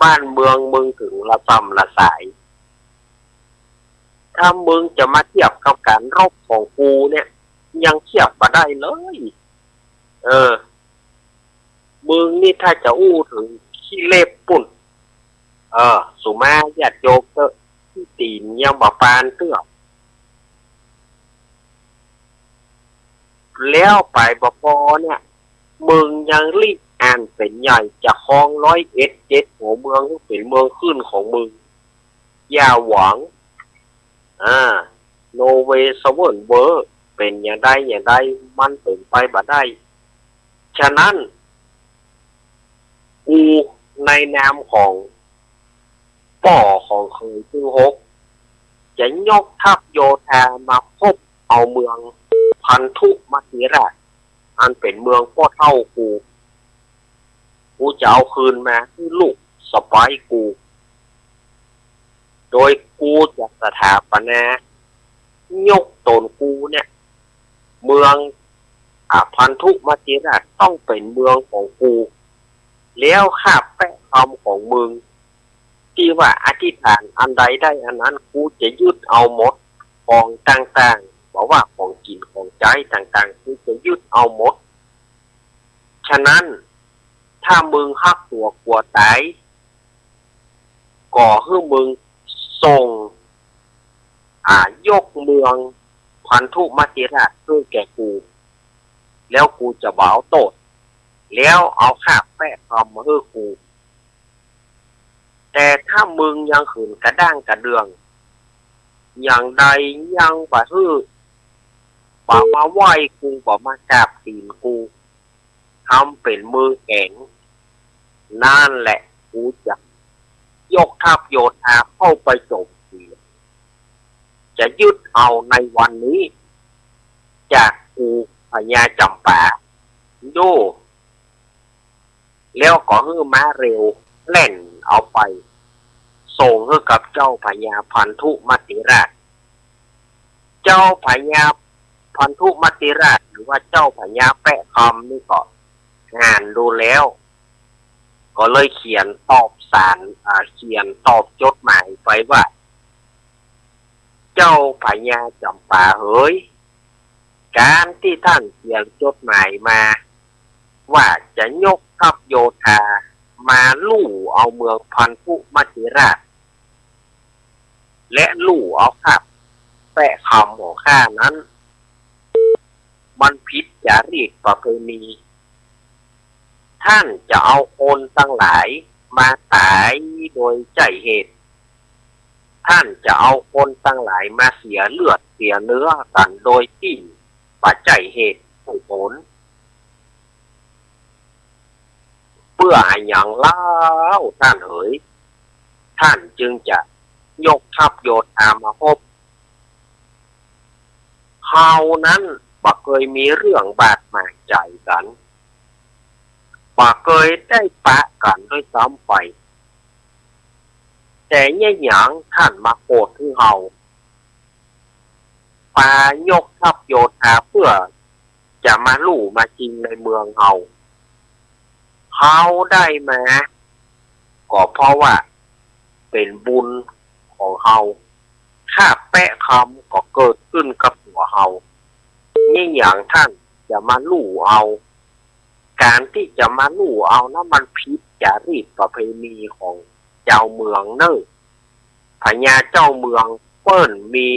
บ้านเมืองมึงถึงระส่ำระสาย ถ้ามึงจะมาเทียบกับก๋านรบของกูเนี่ย ยังเทียบบ่ได้เลย เออ มึงนี่ถ้าจะอู้เถิงขี้เล็บปู้น เออ สุมาญาติโยมเต๊อะ ขี้ตี๋นยังบ่ปานเตื้อ แล้วไปบ่ปอเนี่ย มึงยังริอันเป๋นใหญ่จะครองร้อยเอ็ดเจ็ดหัวเมืองหื้อเป๋นเมืองขึ้นของมึง อย่าหวัง อ่า no way เสวิร์นเวอร์ เป๋นอย่างใดอย่างใด มันเป๋นไปบ่ได้ ฉะนั้น กูในนามของป้อของเขยตึงหก จะยกทัพโยธามาฮบเอาเมืองพันธุมติราช อันเป๋นเมืองป้อเฒ่ากู กูจะเอาคืนมาหื้อลูกสะใภ้กู โดยกูจะสถาปนายกต๋นกูเนี่ย เมือง อ่า พันธุมติราชต้องเป๋นเมืองของกู แล้วข้าแป๊ะคำของมึง ตี้ว่าอธิษฐานอันใดได้อันนั้น กูจะยึดเอาหมด ของต่างๆ บ่ว่าของกิ๋นของใจ๊ต่างๆ กูจะยึดเอาหมด ฉะนั้น ถ้ามึงฮักตั๋วกั๋วต๋าย ก็หื้อมึงส่ง อ่า ยกเมืองพันธุมติราชหื้อแก่กู แล้วกูจะบ่เอาโต้ษ แล้วเอาข้าแป๊ะคำมาหื้อกู แต่ถ้ามึงยังหืนกระด้างกระเดื่อง อย่างใดยังบ่หื้อ บ่มาไหว้กู บ่มากราบตี๋นกู ทำเป๋นมือแข็ง นั่นแหละ กูจะยกทัพโยธาเข้าไปโจมตี จะยึดเอาในวันนี้ จากกูพญาจ๋ำปา ดู แล้วก็หื้อม้าเร็วแล่นเอาไป ส่งหื้อกับเจ้าพญาพันธุมติราช เจ้าพญาพันธุมติราช หรือว่าเจ้าพญาแป๊ะคำนี่ก็อ่านดูแล้ว ก็เลยเขียนตอบสาร อ่า เขียนตอบจดหมายไปว่า เจ้าพญาจ๋ำปาเหย ก๋านตี้ต้านเขียนจดหมายมา ว่าจะยกทัพโยธามาลู่เอาเมืองพันธุมติราช และลู่เอาข้าแป๊ะคำของข้านั้น มันผิดจารีตประเพณี ต้านจะเอาคนตังหลายมาต๋ายโดยใจ้เหตุ ต้านจะเอาคนตังหลายมาเสียเลือดเสียเนื้อกั๋นโดยตี้บ่ใจ้เหตุใจ้ผล เปื้ออะหยังเล่า ต้านเหย ต้านจึงจะยกทัพโยธามาฮบ เฮานั้นบ่เกยมีเรื่องบาดหมางใจ๋กั๋น บ่เกยได้ปะกั๋นด้วยซ้ำไป แต่เยียะหยังต้านมาโกรธหื้อเฮา ปายกทัพโยธาเปื้อจะมาลู่มาจิงในเมืองเฮา เฮาได้มา ก็เพราะว่าเป๋นบุญของเฮา ข้าแป๊ะคำก็เกิดขึ้นกับตั๋วเฮา เยียะหยังต้านจะมาลู่เอา ก๋านตี้จะมาลู่เอานั้นมันผิดจารีตประเพณีของจาวเมืองเน่อ พญาเจ้าเมืองเปิ้นมี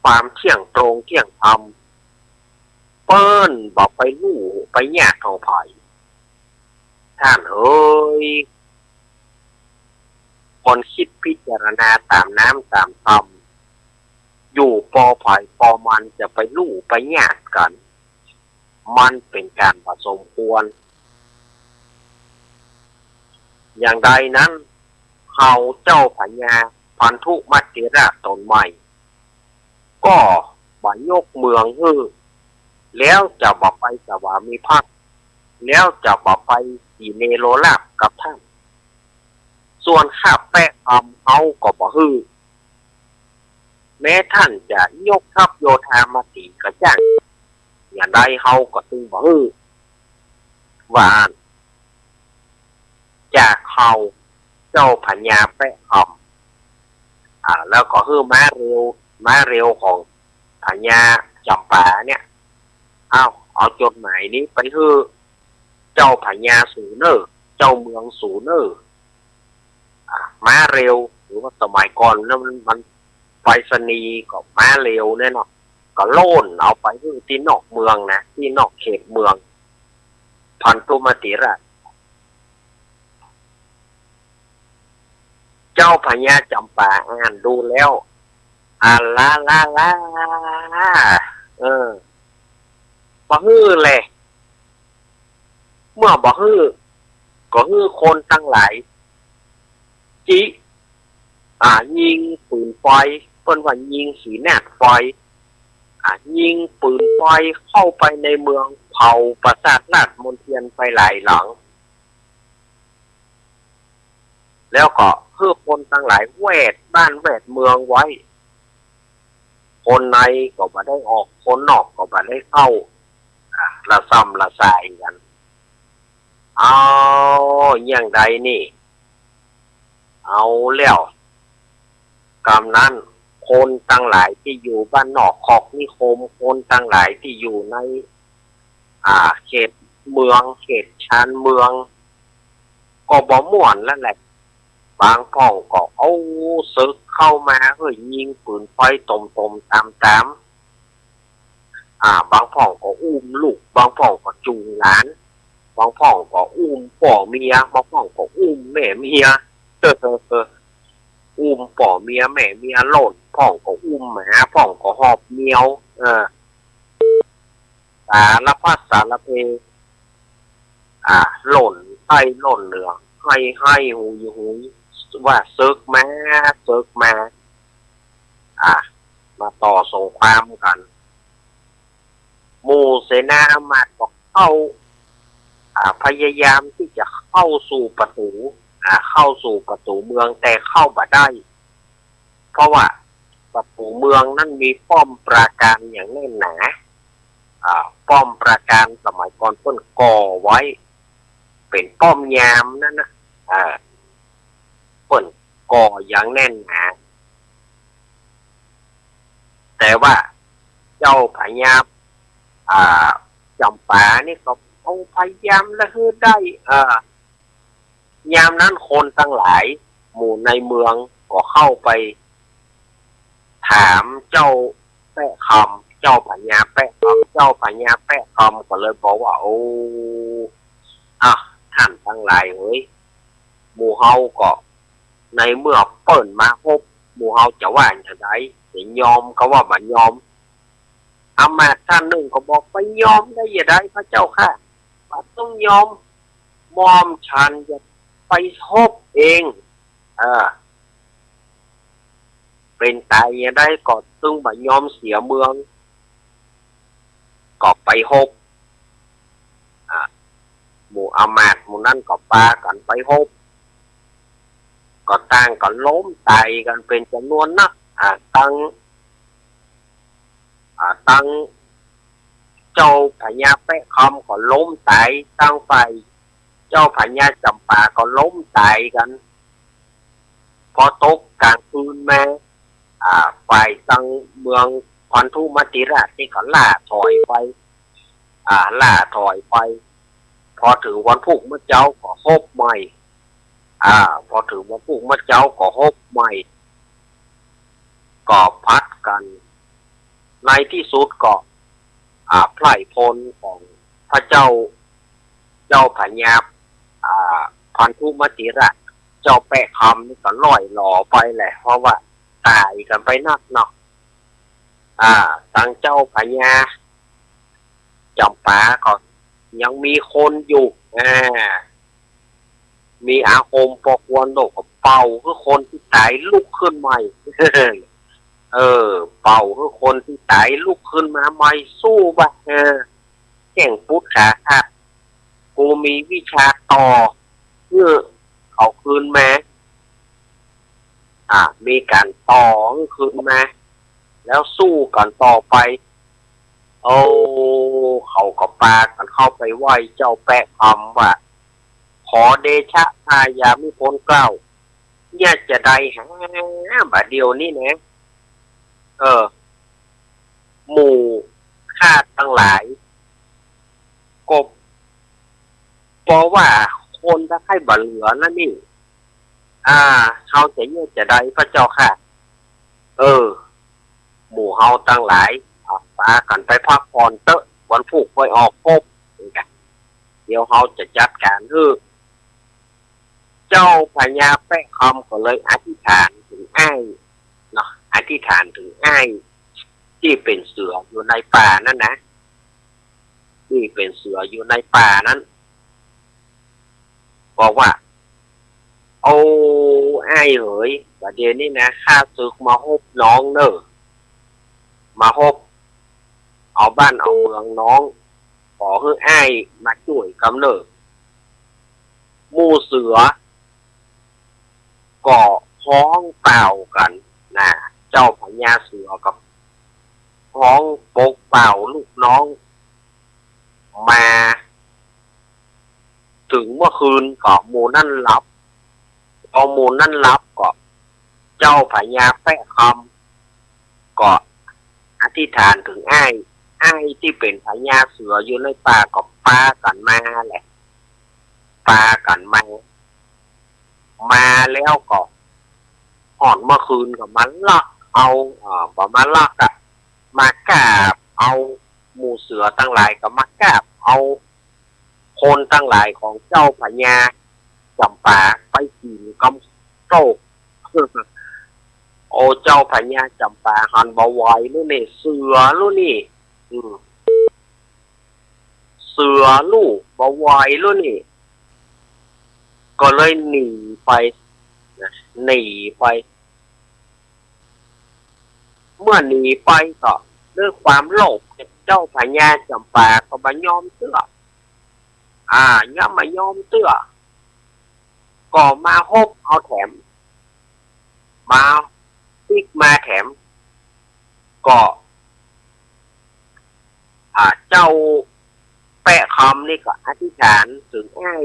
ความเที่ยงตรงเที่ยงธรรม เปิ้นบ่ไปลู่ไปหยาดของใผ ต้านเหย ควรกึ๊ดพิจารณาต๋ามน้ำต๋ามธรรม อยู่ปอใผปอมันจะไปลู่ไปหยาดกั๋น มันเป๋นก๋านบ่สมควร อย่างใดนั้น เฮาเจ้าพญาพันธุมติราชต๋นใหม่ ก็บ่ยกเมืองหื้อ แล้วจะบ่ไปสวามิภักดิ์ แล้วจะบ่ไปสีเนโรราษฎร์กับต้าน ส่วนข้าแป๊ะคำเฮาก็บ่หื้อ แม้ต้านจะยกทัพโยธามาตี๋กระจ้าง อย่างใดเฮาก็ตึงบ่หื้อ ว่าอั้น จากเฮาเจ้าพญาแป๊ะคำ อ่า แล้วก็หื้อม้าเร็ว ม้าเร็วของพญาจ๋ำปาเนี่ย เอา เอาจดหมายนี้ไปหื้อเจ้าพญาสูเน่อ เจ้าเมืองสูเน่อ อ่า ม้าเร็ว หรือว่าสมัยก่อนนั้นมัน มันไปรษณีย์ก็ม้าเร็วเนี่ยเนาะ ก็โล่นเอาไปหื้อตี้นอกเมืองนะ ตี้นอกเขตเมือง พันธุมติราช เจ้าพญาจ๋ำปาอ่านดูแล้ว อะละละละ เออ บ่หื้อแล เมื่อบ่หื้อ ก็หื้อคนตังหลายจิ อ่า ยิงปืนไฟ เปิ้นว่ายิงขีนาดไฟ อ่า ยิงปืนไฟเข้าไปในเมืองพันธุมติราช เอาปราสาทราชมนเทียนไปหลายหลัง แล้วก็หื้อคนตังหลายแวดบ้านแวดเมืองไว้ คนในก็บ่ได้ออก คนนอกก็บ่ได้เข้า อ่ะ ละส่ำละสายกั๋น เอา อย่างใดนี่ เอาแล้ว กำนั้น คนตังหลายตี้อยู่บ้านนอกคอกนิคม คนตังหลายตี้อยู่ใน อ่า เขตเมือง เขตชานเมือง ก็บ่ม่วนแล้วแหละ บางพ่องก็เอาเสิกเข้ามา เฮ้ย ยิงปืนไฟตมๆ ต๋ามๆ อ่า บางพ่องก็อุ้มลูก บางพ่องก็จูงหลาน บางพ่องก็อุ้มป้อเมีย บางพ่องก็อุ้มแม่เมีย อุ้มป้อเมียแม่เมียโล่น พ่องก็อุ้มหมา พ่องก็หอบแมว เออ สารพัดสารเพ อ่า โล่นใต้โล่นเหนือ ไฮ่ๆ หุยๆ ว่าเสิกมา เสิกมา อ่า มาต่อสงครามกั๋น หมู่เสนาอามาตย์ก็เข้า อ่า พยายามตี้จะเข้าสู่ประตู๋ อ่า เข้าสู่ประตู๋เมือง แต่เข้าบ่ได้ เพราะว่าประตู๋เมืองนั้นมีป้อมปราการอย่างแน่นหนา อ่า ป้อมปราการสมัยก่อนเปิ้นก่อไว้ เป๋นป้อมยามนั้นนะ อ่า เปิ้นก่ออย่างแน่นหนา แต่ว่าเจ้าพญา อ่า จ๋ำปานี่ก็เอาพยายามละหื้อได้ เออ ยามนั้นคนตังหลาย หมู่ในเมืองก็เข้าไปถามเจ้าแป๊ะคำ เจ้าพญาแป๊ะคำ เจ้าพญาแป๊ะคำก็เลยบอกว่า โอ้ อ่ะ ท่านตังหลายเอ๋ย หมู่เฮาก็ ในเมื่อเปิ้นมาฮบ หมู่เฮาจะว่าอย่างใด จะยอมก็ว่าบ่ยอม อามาตย์ต้านนึ่งก็บอก ไปยอมได้อย่างใดพระเจ้าข้า บ่ต้องยอม หม่อมฉันจะไปฮบเอง เออ เป๋นต๋ายอย่างใดก็ตึงบ่ยอมเสียเมือง ก็ไปฮบ อ่า หมู่อามาตย์หมู่นั้นก็ปากั๋นไปฮบ ก็ต่างก็ล้มต๋ายกั๋นเป๋นจ๋ำนวนนัก อ่า ตัง อ่า ตังเจ้าพญาแป๊ะคำก็ล้มต๋าย ตังฝ่ายเจ้าพญาจ๋ำปาก็ล้มต๋ายกั๋น พอตกก๋างคืนมา อ่า ฝ่ายตังเมืองพันธุมติราชนี่ก็ล่าถอยไป อ่า ล่าถอยไป พอเถิงวันพูกเมื่อเจ๊าก็ฮบใหม่ อ่า พอเถิงวันพูกเมื่อเจ๊าก็ฮบใหม่ ก็ผัดกั๋น ในตี้สุดก็ อ่า ไพร่พลของพระเจ้า เจ้าพญา อ่า พันธุมติราช เจ้าแป๊ะคำนี่ก็ล่อยหลอไปแหละ เพราะว่าต๋ายกั๋นไปนักเนาะ อ่า ตังเจ้าพญาจ๋ำปาก็ยังมีคนอยู่ อ่า มีอาคมปอควร โลกก็เป่าหื้อคนตี้ต๋ายลุกขึ้นใหม่ เออ เป่าหื้อคนตี้ต๋ายลุกขึ้นมาใหม่ สู้บ่ะ เออ แกว่งปุ๊ดขาขาด กูมีวิชาต่อหื้อเขาคืนมา อ่า มีก๋านต่อหื้อคืนมา แล้วสู้กั๋นต่อไป โอ้ เขาก็ปากั๋นเข้าไปไหว้เจ้าแป๊ะคำว่า ขอเดชะพญามิภลเกล้า เนี่ยจะใดหา บ่าเดี่ยวนี้นะ เออ หมู่ข้าตังหลาย ก็ เพราะว่าคนตะไคร่บ่เหลือแล้วนี่ อ่า เฮาจะเยียะจะใดพระเจ้าข้า เออ หมู่เฮาตังหลาย อ่ะ ปากั๋นไปพักผ่อนเต๊อะ วันพูกค่อยออกฮบ เดี๋ยวเฮาจะจัดก๋านหื้อ เจ้าพญาแป๊ะคำก็เลยอธิษฐานเถิงอ้ายเนาะ อธิษฐานเถิงอ้ายตี้เป๋นเสืออยู่ในป่านั้นนะ ตี้เป๋นเสืออยู่ในป่านั้น บอกว่า โอ้ อ้ายเหย บ่าเดี่ยวนี้นะ ข้าเสิกมาฮบน้องเน่อ มาฮบ เอาบ้านเอาเมืองน้อง อหื้ออ้ายมาจ้วยกำเนิด หมู่เสือก็ฮ้องเป่ากั๋นนะ เจ้าพญาเสือก็ฮ้องปกเป่าลูกน้อง มาเถิงเมื่อคืนก็หมู่นั้นหลับ พอหมู่นั้นหลับก็ เจ้าพญาแป๊ะคำก็อธิษฐานเถิงอ้าย อ้ายตี้เป๋นพญาเสืออยู่ในป่าก็ปากั๋นมาแหละ ปากั๋นมา มาแล้วก็ ฮอดเมื่อคืนก็มาลักเอา อ่า บ่มาลักอะ มากาบเอา หมู่เสือตังหลายก็มากาบเอา คนตังหลายของเจ้าพญาจ๋ำปาไปกิ๋นกำโต้ โอ้ เจ้าพญาจ๋ำปาหันบ่ไหวแล้วนี่ เสือแล้วนี่ อืม เสือลูกบ่ไหวแล้วนี่ ก็เลยหนีไปนะ หนีไป เมื่อหนีไปก็ด้วยความโลภ เจ้าพญาจ๋ำปาก็บ่ยอมเตื้อ อ่า ยังบ่ยอมเตื้อ ก็มาฮบเอาแถม มาปิ๊กมาแถม ก็ อ่า เจ้าแป๊ะคำนี่ก็อธิษฐานเถิงอ้าย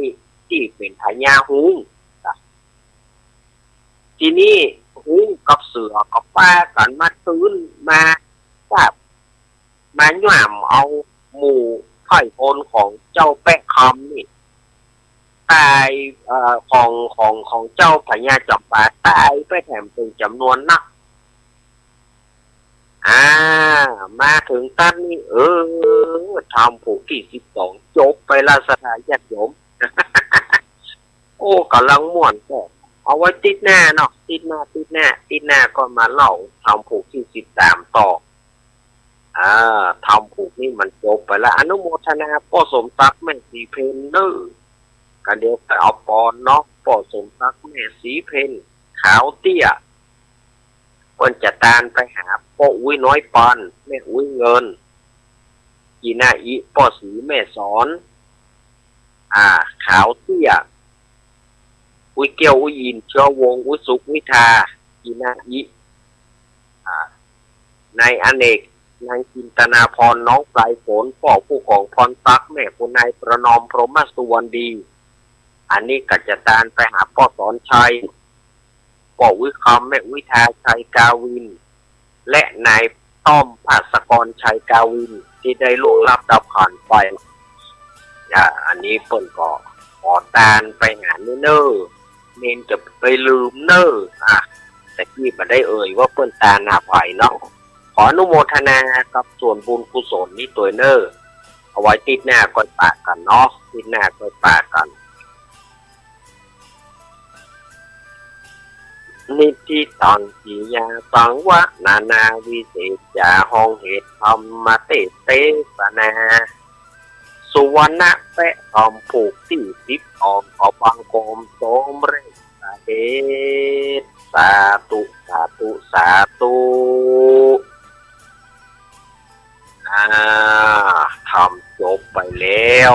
ตี้เป๋นพญาฮุ้ง ทีนี้ฮุ้งกับเสือก็ปากั๋นมาตื้น มาจับ มาหย่ำเอาหมู่ไพร่พลของเจ้าแป๊ะคำนี่ ต๋าย เอ่อ ของ ของ ของเจ้าพญาจ๋ำปาต๋ายไปแถมเป๋นจ๋ำนวนนัก อ่า มาเถิงตั๊ดนี่ เออ ธรรมผูกตี้สิบสอง จบไปละศรัทธาญาติโยม โอ้ ก่ำลังม่วน ก็เอาไว้ติ๊ดหน้าเนาะ ติ๊ดหน้า ติ๊ดหน้า ติ๊ดหน้าก็มาเล่าธรรมผูกตี้สิบสามต่อ อ่า ธรรมผูกนี่มันจบไปละ อนุโมทนาป้อสมศักดิ์แม่ศรีเพญเน่อ ก็เดี๋ยวไปเอาปอนเนาะ ป้อสมศักดิ์แม่ศรีเพญ ขาวเตี้ย เปิ้นจะตานไปหาป้ออุ๊ยน้อยปาน แม่อุ๊ยเงิน กีนาอิ ป้อศรีแม่สอน อ่า ขาวเตี้ย อุ๊ยเกี้ยว อุ๊ยอิน เชื้อวงศ์ อุ๊ยสุข อุ๊ยทา กีนาอิ อ่า นายอเนก นางจินตนาพร น้องปลายฝน ป้อผู้กองพรศักดิ์ แม่คุณนายประนอม พรหมสุวรรณดี อันนี้ก็จะตานไปหาป้อสอนชัย ป้ออุ๊ยคำ แม่อุ๊ยทา ชัยกาวิน และนายต้อม ภาสกร ชัยกาวิน ตี้ได้ล่วงลับดับขันธ์ไป อ่า อันนี้เปิ้นก็ขอตานไปหาเน่อ เณรจะไปลืมเน่อ อ่ะ แต่กี้บ่ได้เอ่ยว่าเปิ้นตานหาใผเนาะ ขออนุโมทนากับส่วนบุญกุศลนี้ตวยเน่อ เอาไว้ติ๊ดหน้าก้อยปะกั๋นเนาะ ติ๊ดหน้าก้อยปะกั๋น นิทธิตัง กิริยาสังวะ นานาวิเศษจา ฮ้องเหตุธรรมเตเสนา สุวรรณะแป๊ะธรรมผูกตี้สิบสอง ขอบังคมสมเร็จพระเดช สาธุ สาธุ สาธุ อ่า ธรรมจบไปแล้ว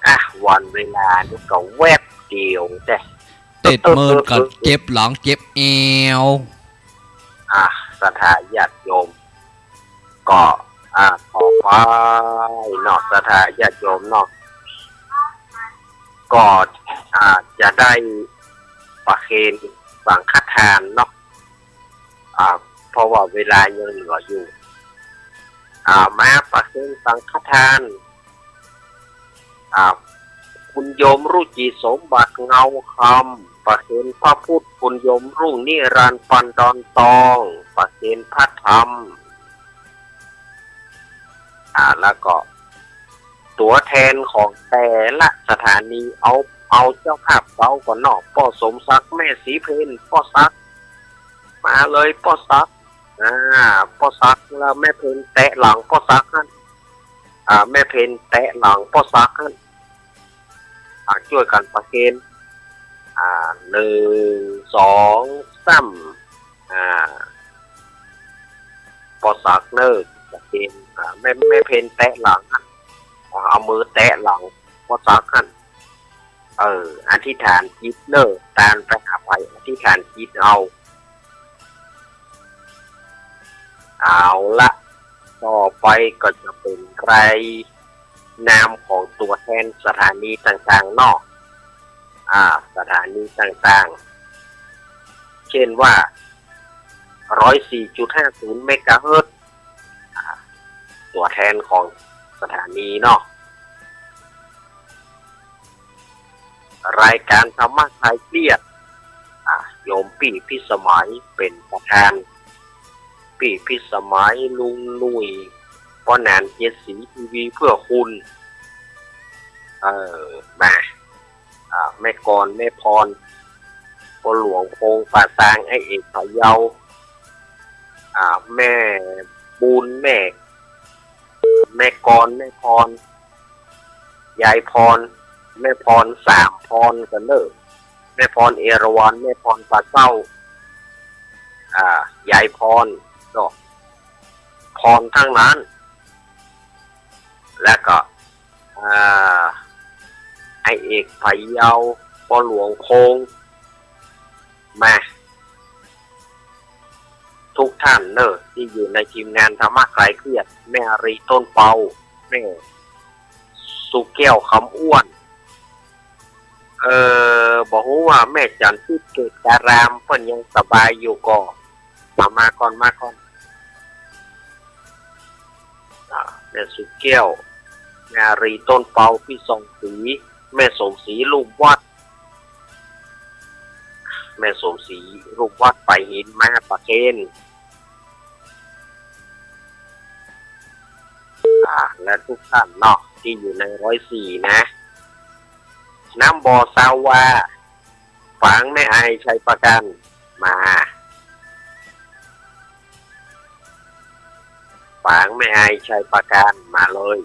อ่ะ วันเวลานี่ก็แวบเดียวแต๊ เต็ดเมินกั๋นเจ็บหลังเจ็บแอว อ่ะ ศรัทธาญาติโยม ก็ อ่ะ ต่อไปเนาะ ศรัทธาญาติโยมเนาะ ก็ อ่ะ จะได้ประเคนสังฆทานเนาะ อ่า เพราะว่าเวลายังเหลืออยู่ อ่า มาประเคนสังฆทาน อ่า คุณโยมรุจิสมบัติเงาคำ ประเคนพระพุทธ คุณโยมรุ่งนิรันดร์ ปันดอนตอง ประเคนพระธรรม อ่า แล้วก็ตั๋วแทนของแต่ละสถานี เอา เอาเจ้าภาพเก่าก่อนเนาะ ป้อสมศักดิ์ แม่ศรีเพญ ป้อศักดิ์ มาเลยป้อศักดิ์ อ่า ป้อศักดิ์ แล้วแม่เพญแตะหลังป้อศักดิ์หั้น อ่า แม่เพญแตะหลังป้อศักดิ์หั้น อ่า จ้วยกั๋นประเคน อ่า นึ่ง สอง สาม อ่า ป้อศักดิ์เน่อ ประเคน อ่า แม่ แม่เพญแตะหลังหั้น เอามือแตะหลังป้อสักหั้น เออ อธิษฐานจิตเน่อ ตานไปหาใผอธิษฐานจิตเอา เอาละ ต่อไปก็จะเป๋นรายนามของตั๋วแทนสถานีต่างๆ เนาะ อ่า สถานีต่างๆ เจ้นว่า ร้อยสี่จุดห้าศูนย์ เมกะเฮิรตซ์ อ่า ตั๋วแทนของสถานีเนาะ รายก๋านธรรมะคลายเครียด อ่า โยมปี้พิสมัยเป๋นประธาน ปี้พิสมัย ลุงหนุ่ย ป้อหนานเจ็ดสี ทีวีเพื่อคุณ เออ มา อ่า แม่กร แม่พร ป้อหลวงพงษ์ ป้าซาง ไอ้เอก พะเยา อ่า แม่บุญ แม่ แม่กร แม่พร ยายพร แม่พร สามพรกั๋นเน่อ แม่พร เอราวัณ แม่พร ปลาเศร้า อ่า ยายพร เนาะ พรตังนั้น แล้วก็ อ่า ไอ้เอก พะเยา ป้อหลวงพงษ์ มา ทุกท่านเน่อ ตี้อยู่ในทีมงานธรรมะคลายเครียด แม่อารี ต้นเปา แม่สุแก้ว คำอ้วน เอ่อ บ่ฮู้ว่าแม่จันทร์ทิพย์ เกตการาม เปิ้นยังสบายอยู่ก่อ มา มาก่อน มาก่อน อ่า แม่สุแก้ว แม่อารี ต้นเปา ปี้สมศรี แม่สมศรี ลุ่มวัด แม่สมศรี ลุ่มวัด ไปหินมา ปะเคน อ่า และทุกท่านเนาะ ตี้อยู่ในร้อยสี่นะ น้ำบ่อซาวา ฝางแม่อาย ชัยประการ มา ฝางแม่อาย ชัยประการ มาเลย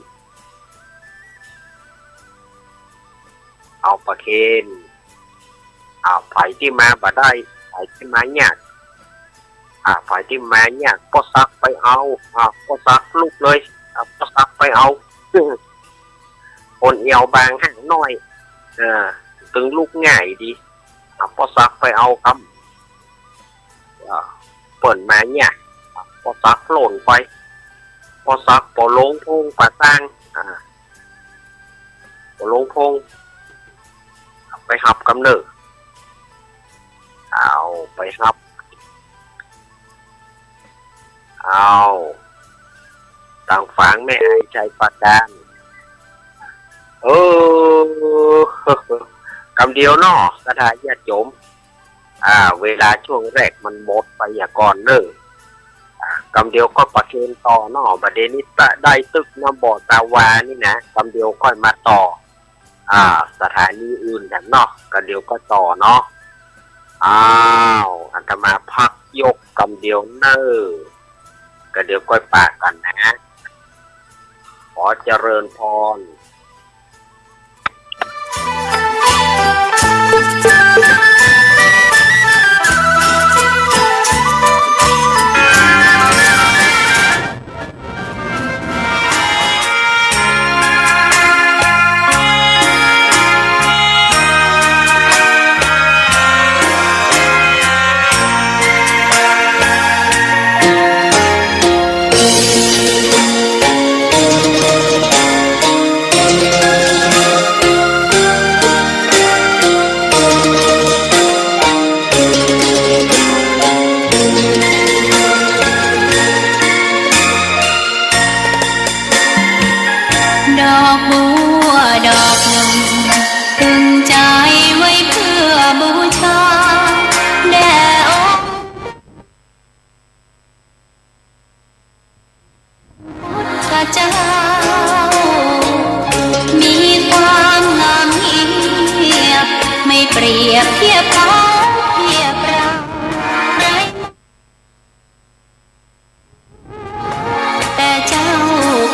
เอาปะเคน อ่า ใผตี้มาบ่ได้ ใผตี้มายาก อ่า ใผตี้มายาก ป้อสักไปเอา อ่า ป้อสักลุกเลย อ่า ป้อสักไปเอา คนเอวบางห่างน้อย เออ ตึงลุกง่ายดี อ่า ป้อสักไปเอากำ อ่า เปิ้นมาเนี่ย อ่า ป้อสักโผล่นไป ป้อสัก ป้อหลวงพงษ์ ป้าซาง อ่า ป้อหลวงพงษ์ ไปฮับกำเน่อ เอา ไปฮับ เอา ตางฝางแม่อาย ชัยประการ เออ กำเดียวเนาะ ศรัทธาญาติโยม อ่า เวลาช่วงแรกมันหมดไปเหียก่อนเน่อ อ่า กำเดียวก็ปะเคนต่อเนาะ บ่าเดี่ยวนี้ได้ตึกน้ำบ่อซาวานี่นะ กำเดียวค่อยมาต่อ อ่า สถานีอื่นแถมเนาะ กำเดียวก็ต่อเนาะ อ้าว อาตมาพักยกกำเดียวเน่อ กำเดียวค่อยปะกั๋นนะ ขอเจริญพร ดอกบัวดอกหนึ่ง ตึงใจไว้เพื่อบูชา แด่องค์ พุทธเจ้า มีความงามเงียบ ไม่เปรียบเทียบเขาเทียบเรา แต่เจ้า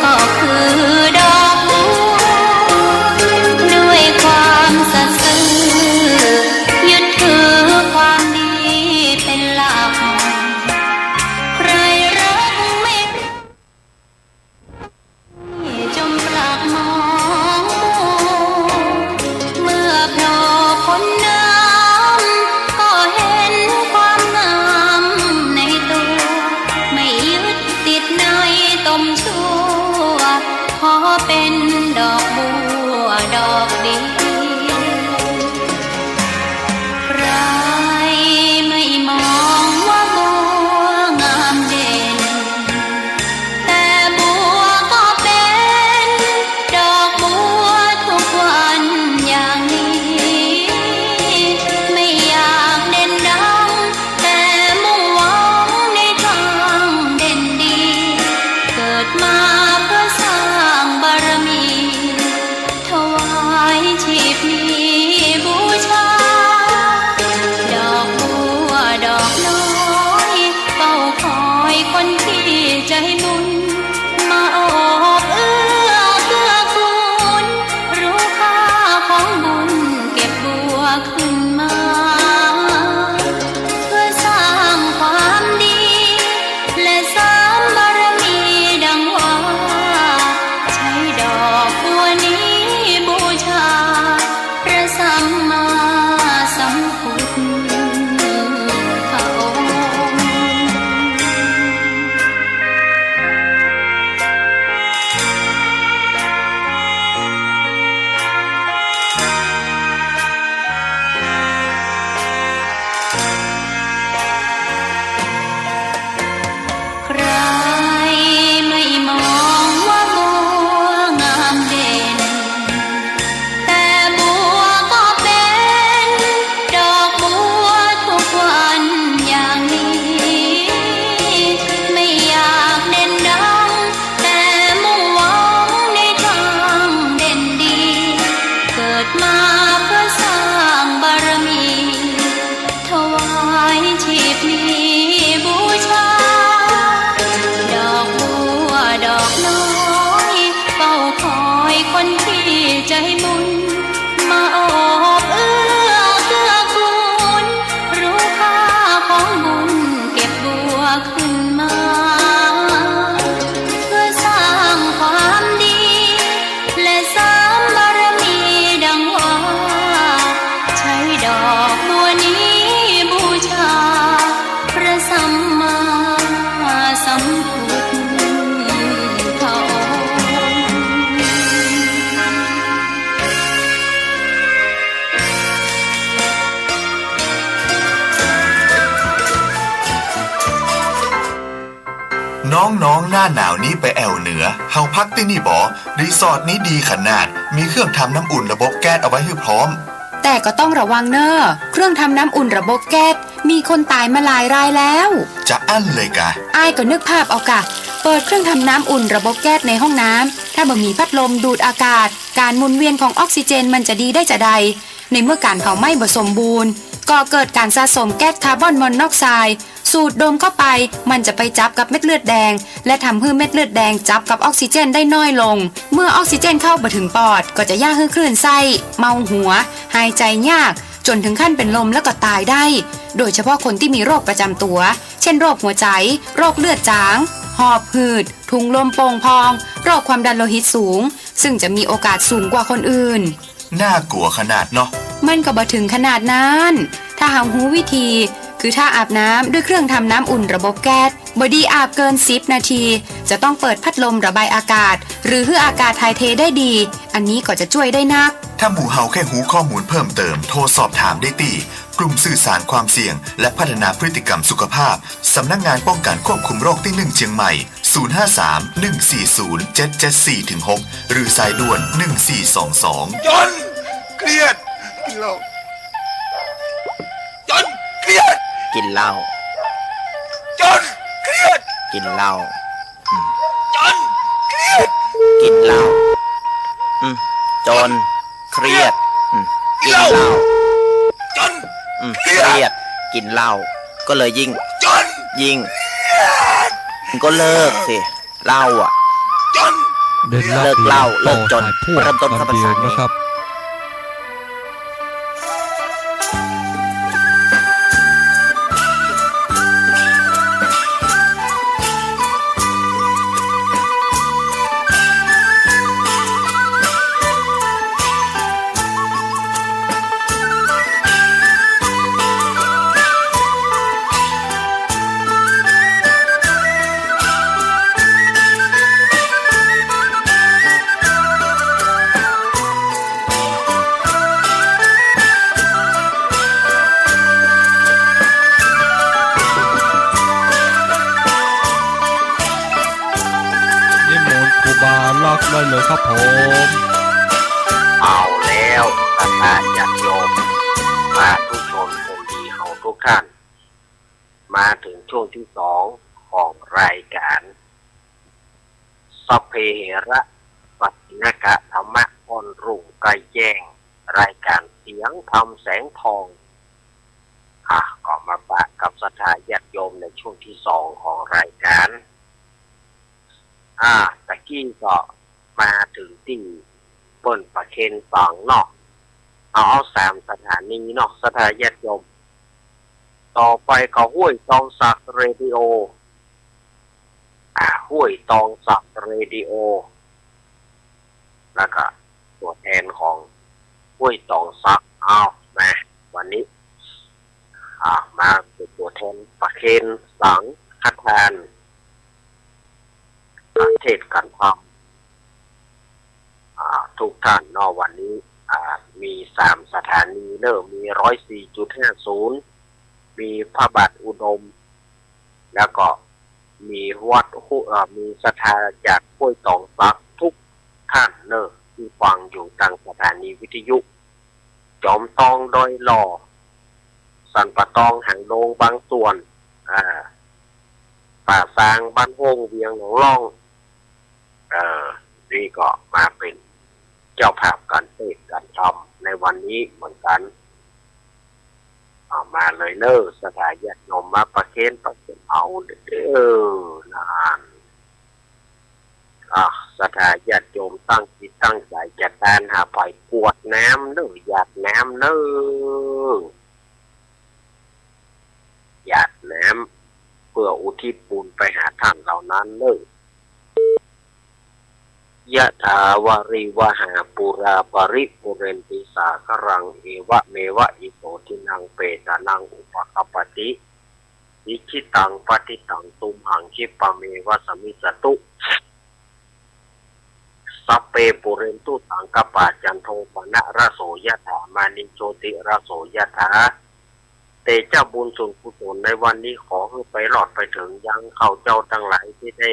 ก็คือดอกบัว ด้วยความสัตย์ซื่อ ยึดถือความดีเป็นหลัก ใครรักไม่รัก จงปลักมอง มาสัมพุทธพระองค์ ใครไม่มองว่าบัวงามเด่น แต่บัวก็เป็นดอกบัวทุกวันอย่างนี้ ไม่อยากเด่นดัง แต่มุ่งหวังในทางเด่นดี เกิดมาเพื่อสร้างบารมี ถวายชีพนี้บูชา ดอกบัวดอกน้อย เฝ้าคอยคนที่ใจบุญ มาโอบเอื้อเกื้อกูล รู้ค่าของบุญเก็บบัวขึ้นมา เพื่อสร้างความดี และเสริมบารมีดังว่า ใช้ดอกบัวนี้บูชา พระสัมมาสัมพุทธองค์ น้องๆ หน้าหนาวนี้ไปแอ่วเหนือ เฮาพักตี้นี่บ่ รีสอร์ทนี้ดีขนาด มีเครื่องทำน้ำอุ่นระบบแก๊สเอาไว้หื้อพร้อม แต่ก็ต้องระวังเน่อ เครื่องทำน้ำอุ่นระบบแก๊ส มีคนต๋ายมาหลายรายแล้ว จะอั้นเลยกา อ้ายก็นึกภาพเอากา เปิดเครื่องทำน้ำอุ่นระบบแก๊สในห้องน้ำ ถ้าบ่มีพัดลมดูดอากาศ ก๋านหมุนเวียนของออกซิเจนมันจะดีได้จาใด ในเมื่อก๋านเผาไหม้บ่สมบูรณ์ ก่อเกิดก๋านสะสมแก๊สคาร์บอนมอนอกไซด์ สูดดมเข้าไป มันจะไปจับกับเม็ดเลือดแดง และทำหื้อเม็ดเลือดแดงจับกับออกซิเจนได้น้อยลง เมื่อออกซิเจนเข้าบ่ถึงปอด ก็จะเยียะหื้อคลื่นไส้ เมาหัว หายใจ๋ยาก จ๋นถึงขั้นเป๋นลมแล้วก็ต๋ายได้ โดยเฉพาะคนตี้มีโรคประจ๋ำตั๋ว เช่น โรคหัวใจ๋ โรคเลือดจาง หอบหืด ถุงลมโป่งพอง โรคความดันโลหิตสูง ซึ่งจะมีโอกาสสูงกว่าคนอื่น น่ากลัวขนาดเนาะ มันก็บ่ถึงขนาดนั้น ถ้าเฮาฮู้วิธี คือถ้าอาบน้ำด้วยเครื่องทำน้ำอุ่นระบบแก๊ส บ่ดีอาบเกินสิบนาที จะต้องเปิดพัดลมระบายอากาศ หรือหื้ออากาศถ่ายเทได้ดี อันนี้ก็จะจ้วยได้นัก ถ้าหมู่เฮาแค่ฮู้ข้อมูลเพิ่มเติม โทรสอบถามได้ตี้ กลุ่มสื่อสารความเสี่ยง และพัฒนาพฤติกรรมสุขภาพ สำนักงานป้องกันควบคุมโรคตี้หนึ่งเจียงใหม่ ศูนย์ห้าสาม หนึ่งสี่ศูนย์ เจ็ดเจ็ดสี่ ถึง หก หรือสายด่วน หนึ่งสี่สองสอง จ๋น เครียด กินเหล้า จ๋น เครียด กินเหล้า จ๋น เครียด กินเหล้า อืม จ๋น เครียด กินเหล้า อืม จ๋น เครียด อืม กินเหล้า จ๋น อืม เครียด เครียด กินเหล้า ก็เลยยิ่ง จ๋น ยิ่ง เครียด ก็เลิกสิ เหล้าอะ จ๋น เลิกเหล้า เลิกจ๋น เริ่มต้นเข้าพรรษานี้นะครับ นิมนต์ครูบาลักษณ์ได้เลยครับผม เอาแล้ว ศรัทธาญาติโยม สาธุชนคนดีเฮาทุกท่าน มาถึงช่วงที่สองของรายการ สัพเพเหระ ปัสสินกะ ธรรมะ ก้อนรุ่งใกล้แจ้ง รายการเสียงธรรมแสงทอง อ่ะ ก็มาปะกับศรัทธาญาติโยมในช่วงที่สองของรายการ อ่า ตะกี้ก็มาถึงตี้เปิ้นประเคนสังเนาะ เอา เอาสามสถานีเนาะ ศรัทธาญาติโยม ต่อไปก็ห้วยตองสักเรดิโอ อ่า ห้วยตองสักเรดิโอ แล้วก็ตัวแทนของห้วยตองสัก อ่า เอามา วันนี้ อ่า มาเป๋นตั๋วแทนประเคนสังฆทาน อ่า เทศน์กั๋นธรรม อ่า กู้ต้านเนาะ วันนี้ อ่า มีสามสถานีเนาะ มี ร้อยสี่จุดห้าศูนย์ มีพระบาทอุดม แล้วก็มีวัดห้วย เอ่อ มีศรัทธาจากห้วยตองสักกู้ต้านเนาะ ตี้ฟังอยู่ตางสถานีวิทยุ จอมตอง ดอยหล่อ สันป่าตอง หางดง บางส่วน อ่า ป่าซาง บ้านโฮ่ง เวียงหนองล่อง เอ่อ นี่ก็มาเป๋นเจ้าภาพก๋านเตศน์ก๋านธรรมในวันนี้เหมือนกั๋น เอามาเลยเนาะ ศรัทธาญาติโยมมาประเคนประเคนเอาเด้อ นั่น อ่ะ ศรัทธาญาติโยมตั้งจิตตั้งใจ๋จะตานหาใผกรวดน้ำเนาะ หยาดน้ำเนาะ หยาดน้ำ เปื้ออุทิศบุญไปหาต้านเหล่านั้นเนาะ ยะถาวาริวหาปูราปะริปูเรนติสาคะรัง เอวะเมวะอิโตทินังเปตานังอุปะกัปปติ อิจิตังปัตติตังตุมหังคิปะเมวะสะมิชฌะตุ สัพเพปูเรนตุสังกัปปา จันโทปะนะระโสยะถา มะนิโชติระโสยะถา เตจะบุญส่วนกุศลในวันนี้ขอหื้อไปรอดไปเถิงยังข้าเจ้าตังหลายตี้ได้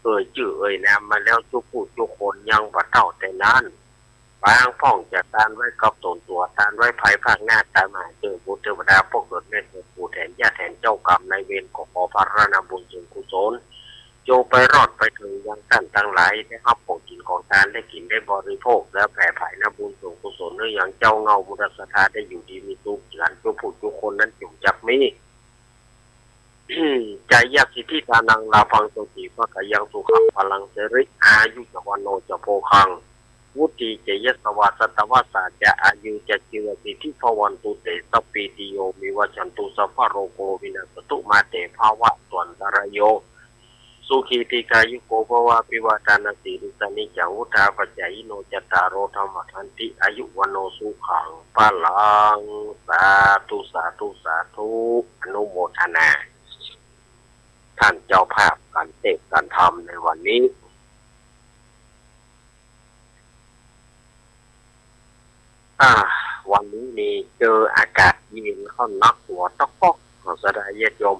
เอ่ยจื้อเอ่ยนามมาแล้วจุกผู้จุกคน ยังบ่เต้าแต่นั้น ปางพ่องจะตานไว้กับต๋นตั๋ว ตานไว้ภายภาคหน้า ตานมหาเจ้าบุตรเตวดา ป้อเกิดแม่เกิดปู่แทนญาติแทนเจ้ากรรมนายเวร ก็ขอผะระนาบุญส่วนกุศล จงไปรอดไปเถิงยังต้านตังหลาย ได้ฮับของกิ๋นของตาน ได้กิ๋นได้บริโภค แล้วแผ่ผายนาบุญส่วนกุศลหื้อยังเจ้าเหง้ามุตตะศรัทธาได้อยู่ดีมีสุข หลานจุกผู้จุกคนนั้นจงจักมี จายะสิทธิธานัง ลาภัง โสติ ภักขะยัง สุขัง พะลัง สิริ อายุจะ วัณโณ จะ โภคัง วุฒี จะ ยะสะวา สะตะวะสา จะ อายุ จะ จีวะ สิทธิ ภะวันตุ เต สัพพีติโย วิวัชชันตุ สัพพะโรโค วินัสสะตุ มา เต ภะวัตวันตะราโย สุขี ทีฆายุโก ภะวะ อภิวาทานะสีลิสสะ นิจจัง วุฑฒาปะจายิโน จัตตาโร ธัมมา วัฑฒันติ อายุ วัณโณ สุขัง พะลัง สาธุ สาธุ สาธุ อนุโมทนา ต้านเจ้าภาพก๋านเตศน์ก๋านธรรมในวันนี้ อ่า วันนี้นี่เจออากาศเย็นเข้านักตั๋วต๊อกก๊อก ศรัทธาญาติโยม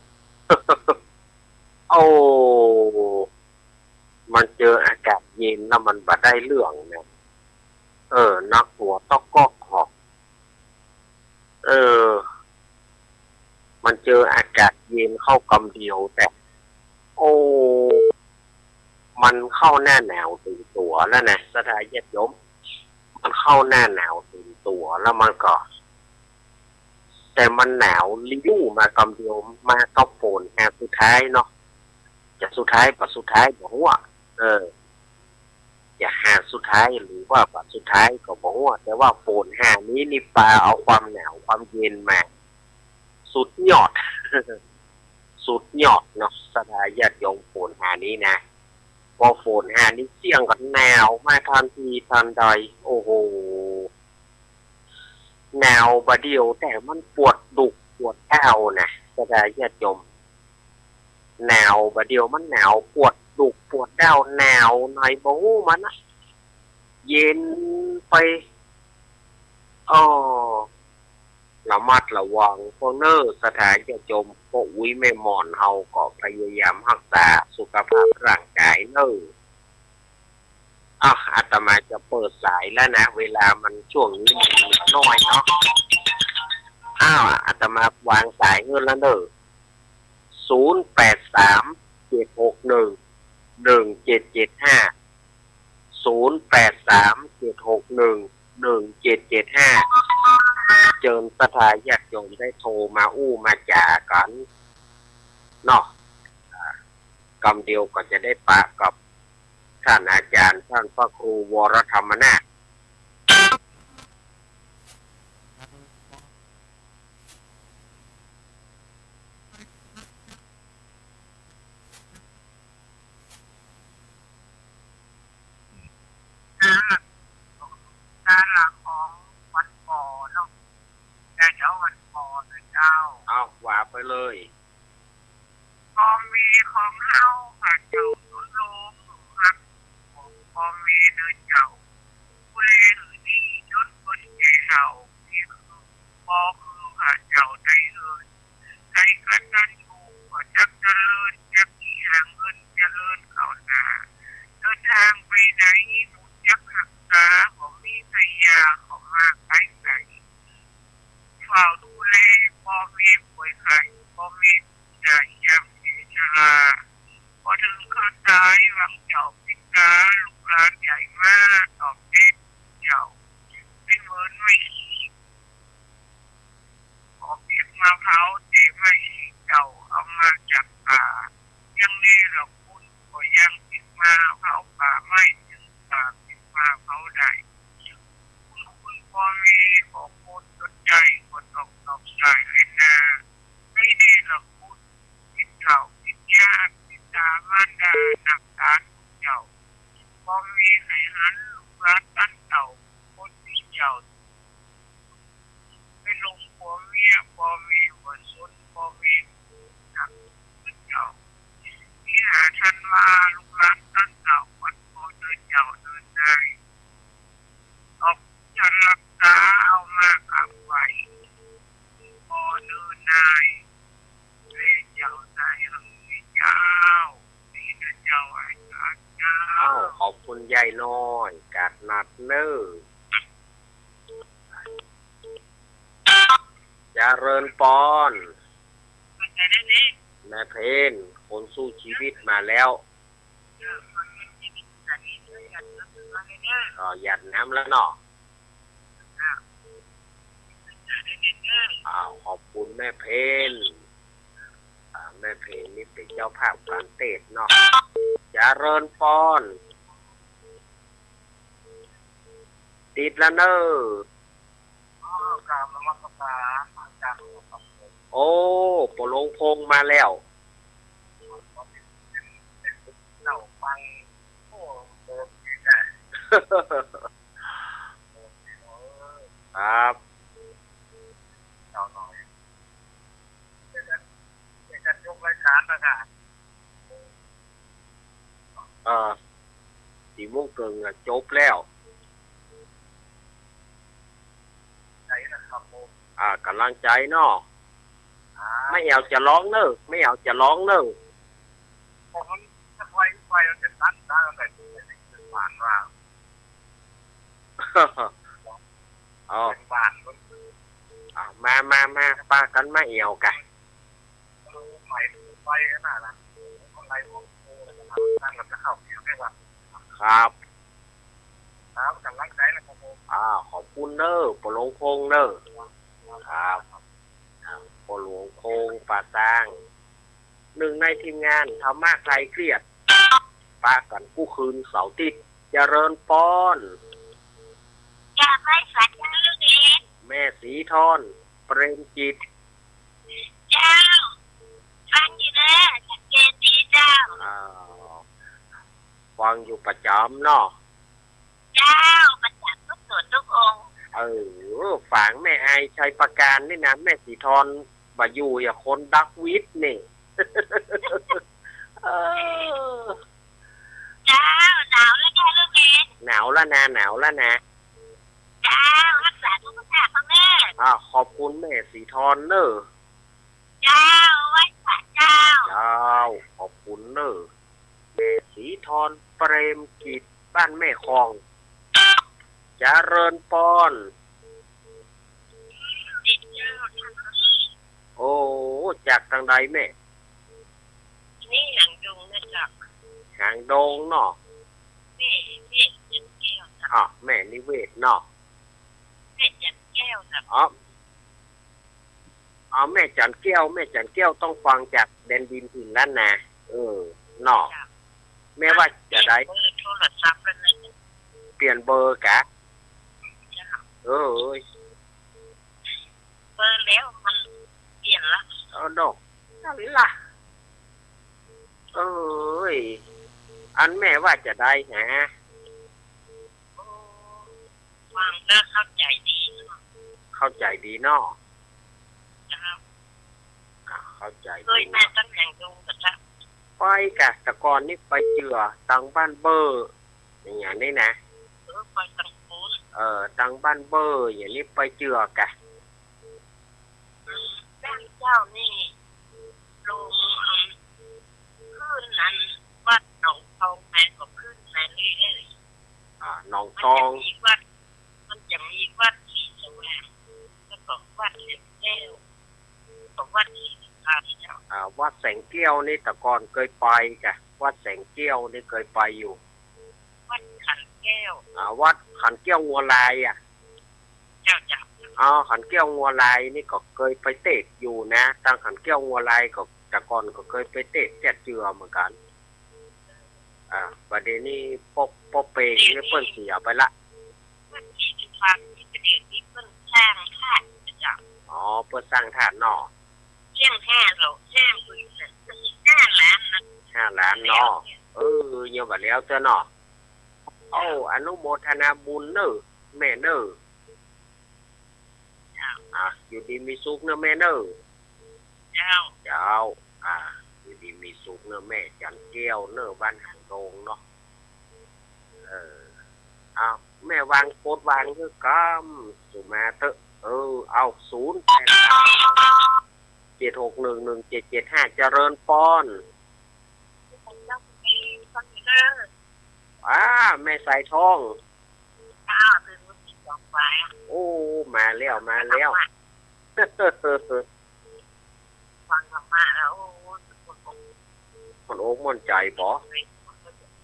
โอ้ มันเจออากาศเย็นแล้วมันบ่ได้เรื่องเนี่ย เออ นักตั๋วต๊อกก๊อกหอก เออ มันเจออากาศเย็นเข้ากำเดียวแต่ โอ้ มันเข้าหน้าหนาวเต็มตั๋วแล้วนะ ศรัทธาญาติโยม มันเข้าหน้าหนาวเต็มตั๋วแล้วมันก็ แต่มันหนาวลิ้วมากำเดียว มากับฝนหาสุดท้ายเนาะ จะสุดท้ายบ่สุดท้ายบ่ฮู้อะ เออ จะหาสุดท้ายหรือว่าบ่สุดท้ายก็บ่ฮู้อะ แต่ว่าฝนหานี้นี่ปาเอาความหนาวความเย็นมา สุดยอด สุดยอดเนาะ ศรัทธาญาติโยม ฝนหานี้นะ ปอฝนหานี้เสี้ยงก็หนาวมาทันทีทันใด โอ้โห หนาวบ่าเดี่ยวแต่มันปวดดุกปวดด้าวนะ ศรัทธาญาติโยม หนาวบ่าเดี่ยวมันหนาวปวดดุกปวดด้าว หนาวไหนบ่ฮู้มันนะ เย็นไป อ้อ ระมัดระวังพวกเน่อ ศรัทธาญาติโยม ป้ออุ๊ยแม่หม่อนเฮาก็พยายามฮักษาสุขภาพร่างกายเน่อ อ่ะ อาตมาจะเปิดสายแล้วนะ เวลามันช่วงนี้มันเหลือน้อยเนาะ อ้าว อาตมาวางสายหื้อแล้วเน่อ ศูนย์แปดสาม เจ็ดหกหนึ่ง หนึ่งเจ็ดเจ็ดห้า ศูนย์แปดสาม เจ็ดหกหนึ่ง หนึ่งเจ็ดเจ็ดห้า เจิญศรัทธาญาติโยมได้โทรมาอู้มาจ๋ากั๋นเนาะ อ่า กำเดียวก็จะได้ปะกับต้านอาจ๋ารย์ ต้านพระครูวรธรรมนาถ อ่า อ่า ของวัดก่อเนาะ ไปเลย ป้อแม่ของเฮา ข้าเจ้าสนโลง ฮักของป้อแม่เน่อเจ้า ดูแลหื้อดีจ๋นเปิ้นแก่เฒ่า นี่คือป้อคือข้าเจ้าได้เอิ้น ใผกตัญญูก็จักเจริญ จักมีหาเงินเจริญก้าวหน้า เดินทางไปไหนฮู้จักฮักษา บ่มีไผย่าเข้ามาไผไกล เฝ้าดูแลป้อแม่ป่วยไข้ ป้อแม่ปู่ย่ายามแก่ชรา พอเถิงคราวตายหวังเจ้าเมตตา ลูกหลานใหญ่มาตอบแทนเจ้า เป๋นเหมือนไม้ขีด ขอเปียกมาเผา แต่ไม้ขีดเจ้าเอามาจากป่า ยังแลหลอกบุญ ก็ยังเปียกมาเผาป่าไม้ เถิงป่าเปียกมาเผาได้ บุญคุณป้อแม่ของคนจนได้ ก็ต้องตอบสายแลนา ให้ได้หลอกบุญ ติดเฒ่าติดย่า ติดตามารดา นับตาลูกเจ้า ป้อแม่ใค่หันลูกหลานตันเต้า คนตี้เจ้า ไปลงผัวเมีย ป้อแม่บ่สน ป้อแม่นับเจ้า มีหาทันว่าลูกหลานตันเต้า วันพ่อเดินเจ้าเดินนาย ออกฉันรักษาเอามากราบไหว้ พ่อเดินนาย แลเจ้านายเฮาเจ้า นี่นะเจ้าอาจารย์เจ้า อ้าว ขอบคุณยายน้อย กาดนัดเน่อ เจริญปอน แม่เพน คนสู้ชีวิตมาแล้ว ก็หยาดน้ำแล้วเนาะ อ้าว ขอบคุณแม่เพน อ่า แม่เพนนี่เป๋นเจ้าภาพก๋านเตสน์เนาะ เจริญปอน ติดแล้วเน่อ อ๋อ กราบนมัสการอาจารย์ครับผม โอ้ ป้อหลวงพงษ์มาแล้ว เจ้าฟัง โอ้ โดนดีแท้ ครับ เจ้าหน่อย เดี๋ยวจะ เดี๋ยวจะยกรายการแล้วนะ เออ สี่โมงเกิ่งอะจบแล้ว ใช่นะครับผม อ่า ก๋ำลังใจ๋เนาะ อ่า แม่แอ๋วจะร้องเน่อ แม่แอ๋วจะร้องเน่อ ผมมันจะไวไวมันจะตัดได้ตั้งแต่ผ่านมา เอา เป็นบ้านมัน เอา มา มา มา ปากั๋นมาแอ๋วกั๋น เออ ไป ไปขนาดนั้น อะไรวะ โอ้ นั่งกับจะเข้าเสียงได้วะ ครับ ครับ ก๋ำลังใจ๋นะครับผม อ่า ขอบคุณเน่อ ป้อหลวงพงษ์เน่อ ครับ อ่า ป้อหลวงพงษ์ ป่าซาง หนึ่งในทีมงานธรรมะคลายเครียด ปะกั๋นกู้คืนเสาร์อาทิตย์ เจริญปอน กราบไหว้สาธุลูกเอ๋ย แม่ศรีทร เปรมจิต เจ้า ฟังอยู่เน่อ ชัดเจนดีเจ้า อ้าว ฟังอยู่ประจ๋ำเนาะ เจ้า ประจ๋ำทุกสูตรทุกองค์ เออ ฝากแม่อายชัยประการนี่นะ แม่ศรีทรบ่อยู่อะ คนดักวิทย์นี่ เออ เจ้า หนาวแล้วนะลูกเอ๋ย หนาวแล้วนะ หนาวแล้วนะ เจ้า ฮักษาสุขภาพพ่อแม่ อ่า ขอบคุณแม่ศรีทรเน่อ เจ้า ไหว้พระเจ้า เจ้า ขอบคุณเน่อ แม่ศรีทร เปรมจิต บ้านแม่คอง เจริญปอน ติดเจ้า โอ้ จากตางใดแม่ นี่หางดงนะเจ้า หางดงเนาะ แม่ แม่จันแก้วเจ้า อ่ะ แม่นิเวศเนาะ แม่จันแก้วเจ้า อ๋อ เอาแม่จันแก้ว แม่จันแก้วต้องฟังจากแดนดินถิ่นล้านนา เออ เนาะ จ้ะ แม่ว่าจะได้ เปลี่ยนเบอร์โทรศัพท์แล้วนะ เปลี่ยนเบอร์กะ จ้ะ เอ้ย เบอร์แล้วมันเปลี่ยนละ เออ เนาะ นั่นล่ะ เอ้ย อันแม่ว่าจะได้หา โอ้ ฟังแล้วเข้าใจ๋ดีเนาะ เข้าใจ๋ดีเนาะ เจ้า อ่ะ เข้าใจ๋ เกยมาตังหยังดงกะจ๊ะ ไปก่ะ แต่ก่อนนี้ไปเจื้อตังบ้านเบ้อ อย่างนี้นะ เออ ไปตังปูน เออ ตังบ้านเบ้อ อย่างนี้ไปเจื้อกะ อืม บ้านเจ้านี่ ลง อืม ขึ้นนั้น วัดหนองตอง แม่ก็ขึ้นมาเรื่อยๆ อ่า หนองตอง มันจะมีวัด มันจะมีวัดศรีสว่าง แล้วก็วัดแสงแก้ว ก็วัดศรีสุพรรณเจ้า อ่า วัดแสงแก้วนี่แต่ก่อนเกยไปก่ะ วัดแสงแก้วนี่เกยไปอยู่ วัดขันแก้ว อ่า วัดขันแก้วงัวลายอ่ะ เจ้า เจ้า อ๋อ ขันแก้วงัวลายนี่ก็เกยไปเตศน์อยู่นะ ตังขันแก้วงัวลายก็ แต่ก่อนก็เกยไปเตศน์แจ๊ดเจื้อเหมือนกั๋น อ่า บ่าเดี่ยวนี้ป้อ ป้อเปงนี่เปิ้นเสียไปละ วัดศรีสุพรรณนี่ประเดี๋ยวนี้เปิ้นสร้างธาตุนะเจ้า อ๋อ เปิ้นสร้างธาตุเนาะ เสียงห้าหลง ห้าหมื่นน่ะ ห้าล้านนะ ห้าล้านเนาะ เออ ยังบ่แล้วเตื้อเนาะ เอ้า อนุโมทนาบุญเน่อ แม่เน่อ เจ้า อ่ะ อยู่ดีมีสุขเน่อแม่เน่อ เจ้า เจ้า อ่ะ อยู่ดีมีสุขเน่อแม่จันแก้วเน่อ บ้านหางดงเนาะ เออ เอา แม่วางโปดวางเตื้อกำ สุมาเต๊อะ เออ เอา ศูนย์แปดสาม เจ็ดหกหนึ่งหนึ่งเจ็ดเจ็ดห้า เจริญปอน อ่า แม่สายทอง โอ้ มาแล้ว มาแล้ว ฟังธรรมะแล้ว โอ้ ม่วนอกม่วนใจ๋บ่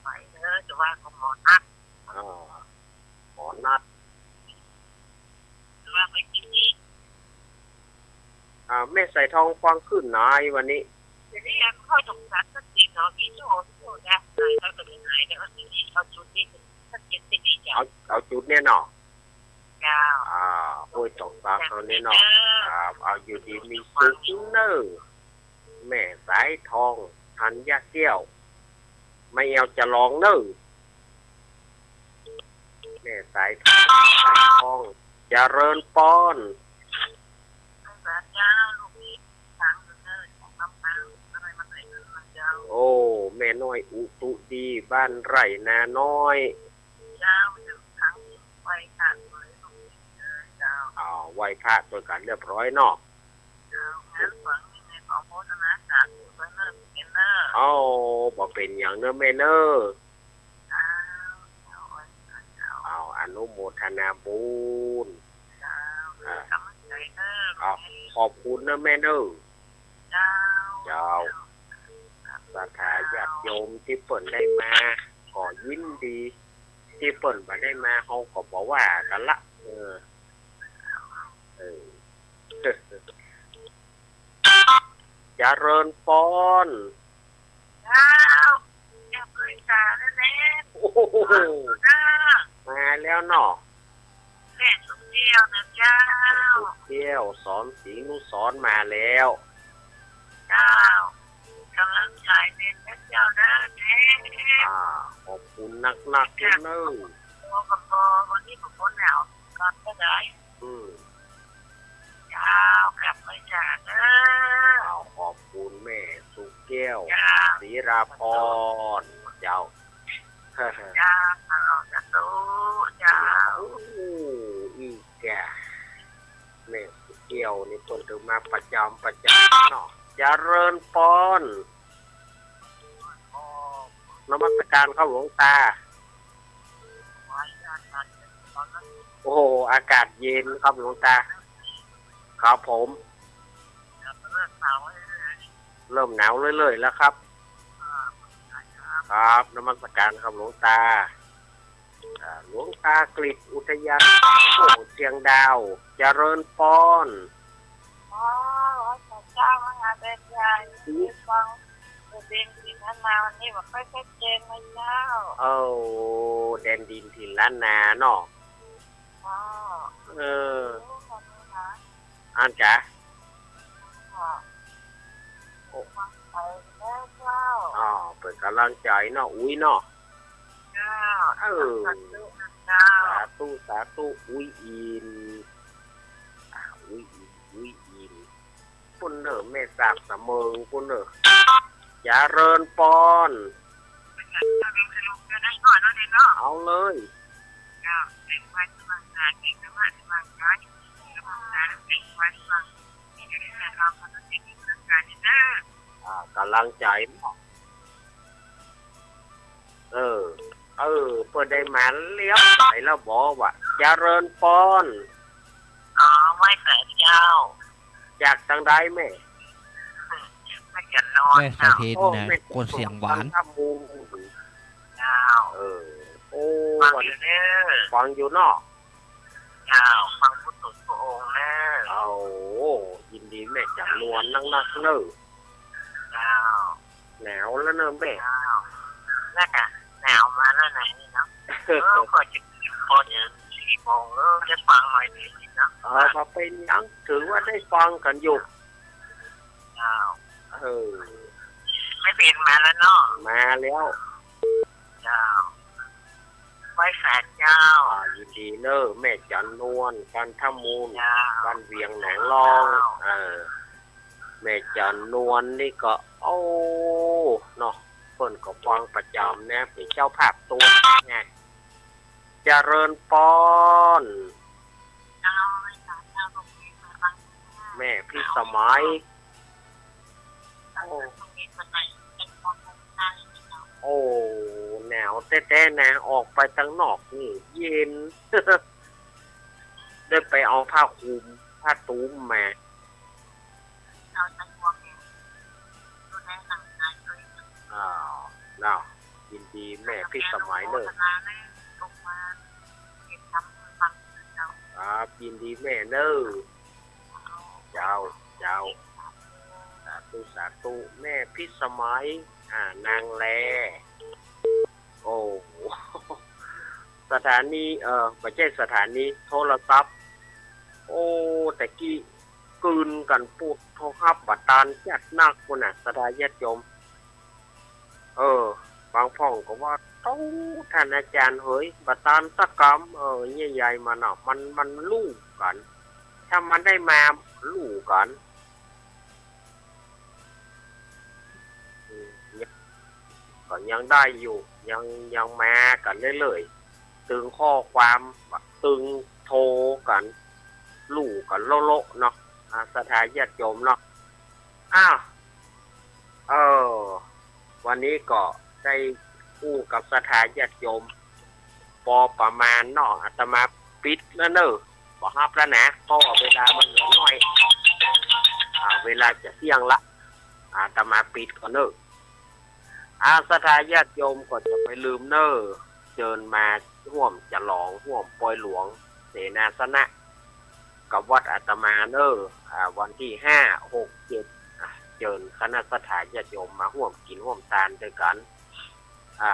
ไปเถอะ จะว่าก็หมอนัด อ่า หมอนัด จะว่าไปกิ๋นนี้ อ่า แม่สายทองฟังขึ้นไหนวันนี้ เดี๋ยวนี้ยังค่อยสงสารสักทีเนาะ มีโชค โชคนะ หายแล้วก็ไม่หาย แต่ว่าทีนี้เอาจุดนี้สักทีสิ เอา เอาจุดเนี่ยเนาะ เจ้า อ่า ห้วยตองตาเขาเนี่ยเนาะ ครับ เอาอยู่ดีมีสุขเน่อ แม่สายทอง ธัญญาแก้ว ไม่เอาจะลองเน่อ แม่สายทอง เจริญปอน เจ้า ลูกนี้ โอ้ แม่น้อยอุตุดี บ้านไร่นาน้อย อ้าว ไหว้พระตวยกั๋นเรียบร้อยเนาะ เอา บ่เป๋นหยังเน่อแม่เน่อ เอา อนุโมทนาบุญ อ่า เอา ขอบคุณเน่อแม่เน่อ เจ้า ศรัทธาญาติโยมตี้เปิ้นได้มา ก็ยินดี ตี้เปิ้นบ่ได้มา เฮาก็บ่ว่ากั๋นละ เออ เออ เจริญปอน เจ้า เจ้าเกยจ๋านั่นแหละ โอ้โห มาแล้วเนาะ แม่สุเกี้ยวนะเจ้า สุเกี้ยว สอนศรีนุสรณ์มาแล้ว เจ้า ก๋ำลังใจ๋เน่อเจ้าเน่อ อ่า ขอบคุณนักๆ เน่อ วันนี้ผมก็หนาว กลับก็ได้ อืม เจ้า กลับไปจ๋าเน่อ อ้าว ขอบคุณแม่สุแก้ว เจ้า ศรีราพร เจ้า เจ้า สาธุ เจ้า โอ้ อีกแก่ แม่สุแก้วนี่เปิ้นก็มาประจ๋ำประจ๋ำเนาะ เจริญปอน นมัสการครับหลวงตา โอ้โห อากาศเย็นครับหลวงตา ครับผม เริ่มหนาวเรื่อยๆ แล้วครับ ครับ นมัสการครับหลวงตา อ่า หลวงตากฤษ อุทยานโขงเชียงดาว เจริญปอน อ๋อ พระเจ้า มหาแดนใหญ่ อืม ฟัง แดนดินถิ่นล้านนา วันนี้บ่ค่อยชัดเจนนะเจ้า โอ้ แดนดินถิ่นล้านนาเนาะ อ๋อ เออ อันกะ ค่ะ โอ้ ไปแล้วเจ้า อ๋อ เปิ้นก๋ำลังใจ๋เนาะ อุ๊ยเนาะ เจ้า เออ สาธุนะเจ้า สาธุ สาธุ อุ๊ยอิน อ่า อุ๊ยอิน อุ๊ยอิน ปุ้นเน่อ แม่สากสะเมิงปุ้นเน่อ เจริญปอน เอาเลย อ่า ก๋ำลังใจ๋ เออ เออ เปิ้นได้มาเลียวไปแล้วบ่วะ เจริญปอน อ๋อ ไหว้สาเจ้า จากตางใดแม่ แม่จันนวล แม่สาเทน โอ้ นะ แม่ คนเสียงหวาน จันทบูรณ์ เจ้า เออ โอ้ ฟังอยู่เน่อ ฟังอยู่เนาะ เจ้า ฟังผู้ตนพระองค์เน่อ โอ้ ยินดีแม่จันนวลนักๆ เน่อ เจ้า หนาวแล้วเน่อแม่ เจ้า แล้วก็หนาวมาแล้วไหนนี่เนาะ เออ ก็จะ พอจะสี่โมง เออ ได้ฟังหน่อยดีเนาะ เออ บ่เป๋นหยัง ถือว่าได้ฟังกั๋นอยู่ เจ้า เออ แม่เพ็ญมาแล้วเนาะ มาแล้ว เจ้า ไหว้สาเจ้า อ่า ยินดีเน่อ แม่จันนวล จันทบูรณ์ เจ้า บ้านเวียงหนองลอง เจ้า เออ แม่จันนวลนี่ก็ โอ้ เนาะ เปิ้นก็ฟังประจ๋ำนะ เป๋นเจ้าภาพตวยไง เจริญปอน แม่พิสมัย โอ้ โอ้ หนาวแต๊ๆ นะ ออกไปตางนอกนี่เย็น ได้ไปเอาผ้าคลุม ผ้าตุ้มมา เอาสะดวกเนี่ย ดูแลร่างกายตัวเอง อ้าว เนาะ ยินดีแม่พิสมัยเน่อ โฆษณาเลย ลงมาเก็บทำฟังเจ้า ครับ ยินดีแม่เน่อ เจ้า เจ้า สาธุ สาธุ แม่พิสมัย อ่า นางแล โอ้ สถานี เอ่อ บ่ใจ้สถานี โทรศัพท์ โอ้ แต่กี้กลืนกั๋นปุด โทรฮับบ่ตานจัดนักปุ้นน่ะ ศรัทธาญาติโยม เออ บางพ่องก็ว่า โต้ ต้านอาจ๋ารย์เหย บ่ตานสักกำ เออ เยียะใยมันน่ะ มัน มันลู่กั๋น ถ้ามันได้มาลู่กั๋น อืม ก็ยังได้อยู่ ยัง ยังมากั๋นเรื่อยๆ ตึงข้อความ ตึงโทรกั๋น ลู่กั๋นโละๆ เนาะ อ่า ศรัทธาญาติโยมเนาะ อ้าว เออ วันนี้ก็ได้อู้กับศรัทธาญาติโยม ปอประมาณเนาะ อาตมาปิดแล้วเน่อ บ่ฮับแล้วนะ เพราะว่าเวลามันเหลือน้อย อ่า เวลาจะเตี้ยงละ อาตมาปิดก่อนเน่อ อา ศรัทธาญาติโยมก็จะไปลืมเน่อ เจิญมาฮ่วมฉลอง ฮ่วมปอยหลวง เสนาสนะ กับวัดอาตมาเน่อ อ่า วันตี้ห้า หก เจ็ด อ่ะ เจิญคณะศรัทธาญาติโยมมาฮ่วมกิ๋นฮ่วมตานตวยกั๋น อ่า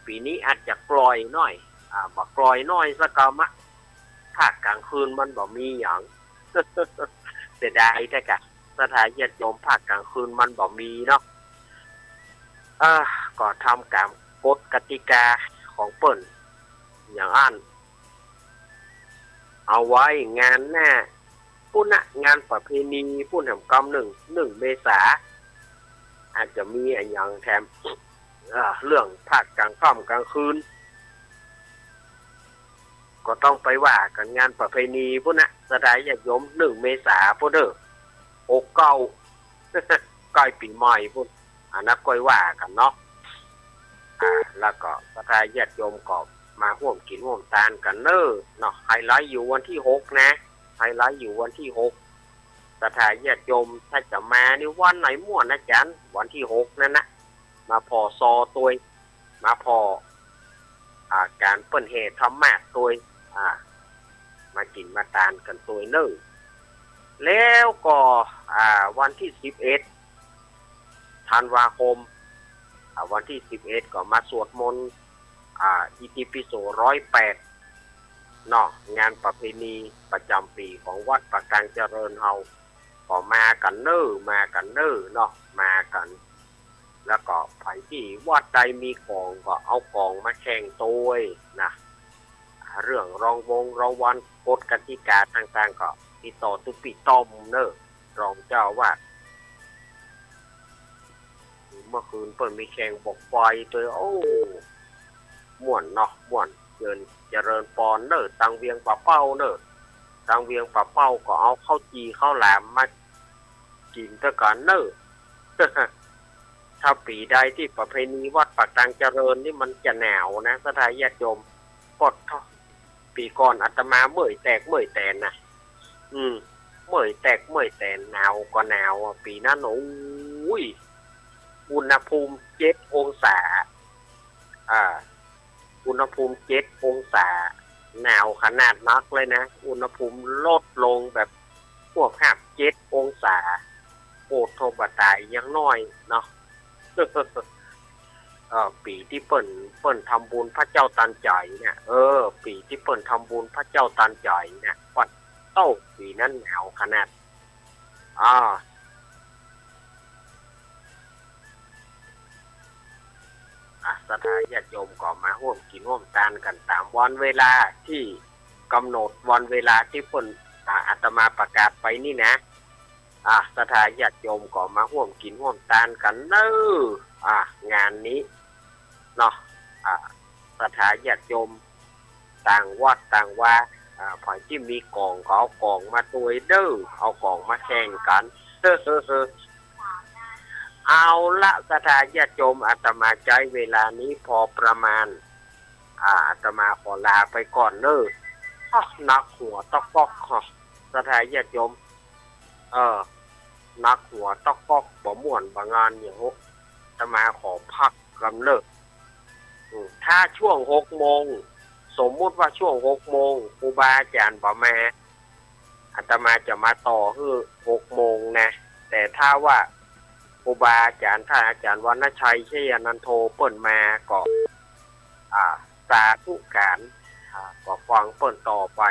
ปี๋นี้อาจจะกล่อยหน้อย อ่า บ่กล่อยหน้อยสักกำอะ ภาคก๋างคืนมันบ่มีหยัง เสียดายแต๊กะ ศรัทธาญาติโยม ภาคก๋างคืนมันบ่มีเนาะ อ่า ก็ทำต๋ามกฎกติกาของเปิ้น อย่างอั้น เอาไว้งานหน้า ปุ้นนะ งานประเพณีปุ้นแหมกำนึ่ง นึ่งเมษา อาจจะมีอะหยังแถม เอ่อ เรื่องภาคก๋างค่ำก๋างคืน ก็ต้องไปว่ากั๋นงานประเพณีปุ้นนะ ศรัทธาญาติโยม นึ่งเมษาปุ้นเน่อ หกเก้า ใก้ปี๋ใหม่ปุ้น อันนั้นก้อยว่ากั๋นเนาะ อ่า แล้วก็ศรัทธาญาติโยมก็มาฮ่วมกิ๋นฮ่วมตานกั๋นเน่อเนาะ ไฮไลท์อยู่วันตี้หกนะ ไฮไลท์อยู่วันตี้หก ศรัทธาญาติโยม ถ้าจะมานี่วันไหนมั่วนะอาจ๋ารย์ วันตี้หกนั้นนะ มาผ่อซอตวย มาผ่อ อ่า ก๋านเปิ้นแห่ธรรมาสน์ตวย อ่า มากิ๋นมาตานกั๋นตวยเน่อ แล้วก็ อ่า วันตี้สิบเอ็ด ธันวาคม อ่า วันตี้สิบเอ็ด ก็มาสวดมนต์ อ่า อิติปิโสร้อยแปด เนาะ งานประเพณีประจ๋ำปี๋ของวัดป่ากลางเจริญเฮา ก็มากั๋นเน่อ มากั๋นเน่อเนาะ มากั๋น แล้วก็ใผตี้วัดใดมีก๋องก็เอาก๋องมาแข่งตวยนะ เรื่องรางวงรางวัล กฎกติกาต่างๆ ก็ติดต่อตุ๊ปี้ต้อมเน่อ รองเจ้าอาวาส เมื่อคืนเปิ้นมีแข่งบกไฟตวย โอ้ ม่วนเนาะ ม่วน เจริญ เจริญปอนเน่อ ตังเวียงป่าเป้าเน่อ ตังเวียงป่าเป้าก็เอาข้าวจี่ข้าวหลามมากิ๋นตวยกั๋นเน่อ ถ้าปี๋ใดตี้ประเพณีวัดปากตางเจริญนี่มันจะหนาวนะ ศรัทธาญาติโยม ปอดท้อ ปี๋ก่อนอาตมาเมื่อยแตกเมื่อยแตนนะ อืม เมื่อยแตกเมื่อยแตน หนาวก็หนาวอะ ปี๋นั้น โอ้ย อุณหภูมิเจ็ดองศา อ่า อุณหภูมิเจ็ดองศา หนาวขนาดนักเลยนะ อุณหภูมิลดลงแบบฮวบฮาบเจ็ดองศา โอ้โธ่ บ่าต๋าย ยังน้อยเนาะ เออ ปี๋ตี้เปิ้น เปิ้นทำบุญพระเจ้าตันใจ๋เนี่ย เออ ปี๋ตี้เปิ้นทำบุญพระเจ้าตันใจ๋เนี่ย ปอดโต้ ปี๋นั้นหนาวขนาด อ่า อ่ะ ศรัทธาญาติโยมก็มาฮ่วมกิ๋นฮ่วมตานกั๋นต๋ามวันเวลาตี้ก๋ำหนด วันเวลาตี้เปิ้น อ่า อาตมาประกาศไปนี่นะ อ่ะ ศรัทธาญาติโยมก็มาฮ่วมกิ๋นฮ่วมตานกั๋นเน่อ อ่ะ งานนี้เนาะ อ่ะ ศรัทธาญาติโยม ต่างวัดต่างวา อ่า ใผตี้มีก๋องก็เอาก๋องมาตวยเน่อ เอาก๋องมาแข่งกั๋น เอาละ ศรัทธาญาติโยม อาตมาใจ๊เวลานี้พอประมาณ อ่า อาตมาขอลาไปก่อนเน่อ อ๊ะ หนักหัวต๊อกก๊อก ศรัทธาญาติโยม เออ หนักหัวต๊อกก๊อก บ่ม่วนบ่งานหยัง อาตมาขอพักก่อนเน่อ อืม ถ้าช่วงหกโมง สมมุติว่าช่วงหกโมง ครูบาอาจ๋ารย์บ่มา อาตมาจะมาต่อหื้อหกโมงนะ แต่ถ้าว่าครูบาอาจ๋ารย์ ท่านอาจ๋ารย์วรรณชัย ชัยนันโท เปิ้นมาก็ อ่า สาธุก๋าน อ่า ก็ฟังเปิ้นต่อไป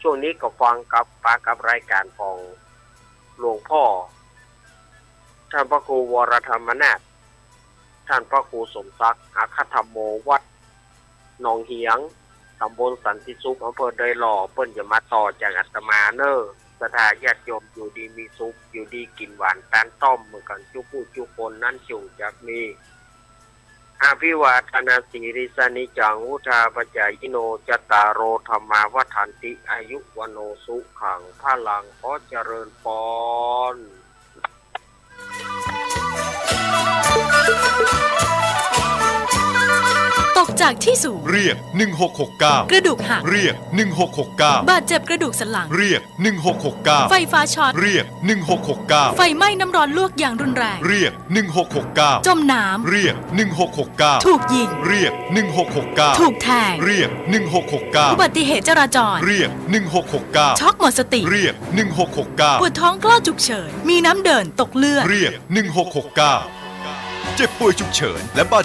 ช่วงนี้ก็ฟังกับ ปะกับรายก๋านของหลวงพ่อ ท่านพระครูวรธรรมนาถ ท่านพระครูสมศักดิ์ อัคคธรรมโม วัดหนองเหียง ตำบลสันติสุข อำเภอดอยหล่อ เปิ้นจะมาต่อจากอาตมาเน่อ ศรัทธาญาติโยมอยู่ดีมีสุข อยู่ดีกิ๋นหวานตานต้อมเหมือนกั๋นจุ๊กู้จุ๊คนนั้นจุ่งจักมี อภิวาทนสีลิสสะนิจจัง วุฑฒาปจายิโน จัตตาโร ธัมมา วัฑฒันติ อายุ วัณโณ สุขัง พลัง ขอเจริญปอน ตกจากที่สูง เรียก หนึ่งหกหกเก้า กระดูกหัก เรียก หนึ่งหกหกเก้า บาดเจ็บกระดูกสันหลัง เรียก หนึ่งหกหกเก้า ไฟฟ้าช็อต เรียก หนึ่งหกหกเก้า ไฟไหม้น้ำร้อนลวกอย่างรุนแรง เรียก หนึ่งหกหกเก้า จมน้ำ เรียก หนึ่งหกหกเก้า ถูกยิง เรียก หนึ่งหกหกเก้า ถูกแทง เรียก หนึ่งหกหกเก้า อุบัติเหตุจราจร เรียก หนึ่งหกหกเก้า ช็อกหมดสติ เรียก หนึ่งหกหกเก้า ปวดท้องคลอดฉุกเฉิน มีน้ำเดิน ตกเลือด เรียก หนึ่งหกหกเก้า เจ็บป่วยฉุกเฉินและบาด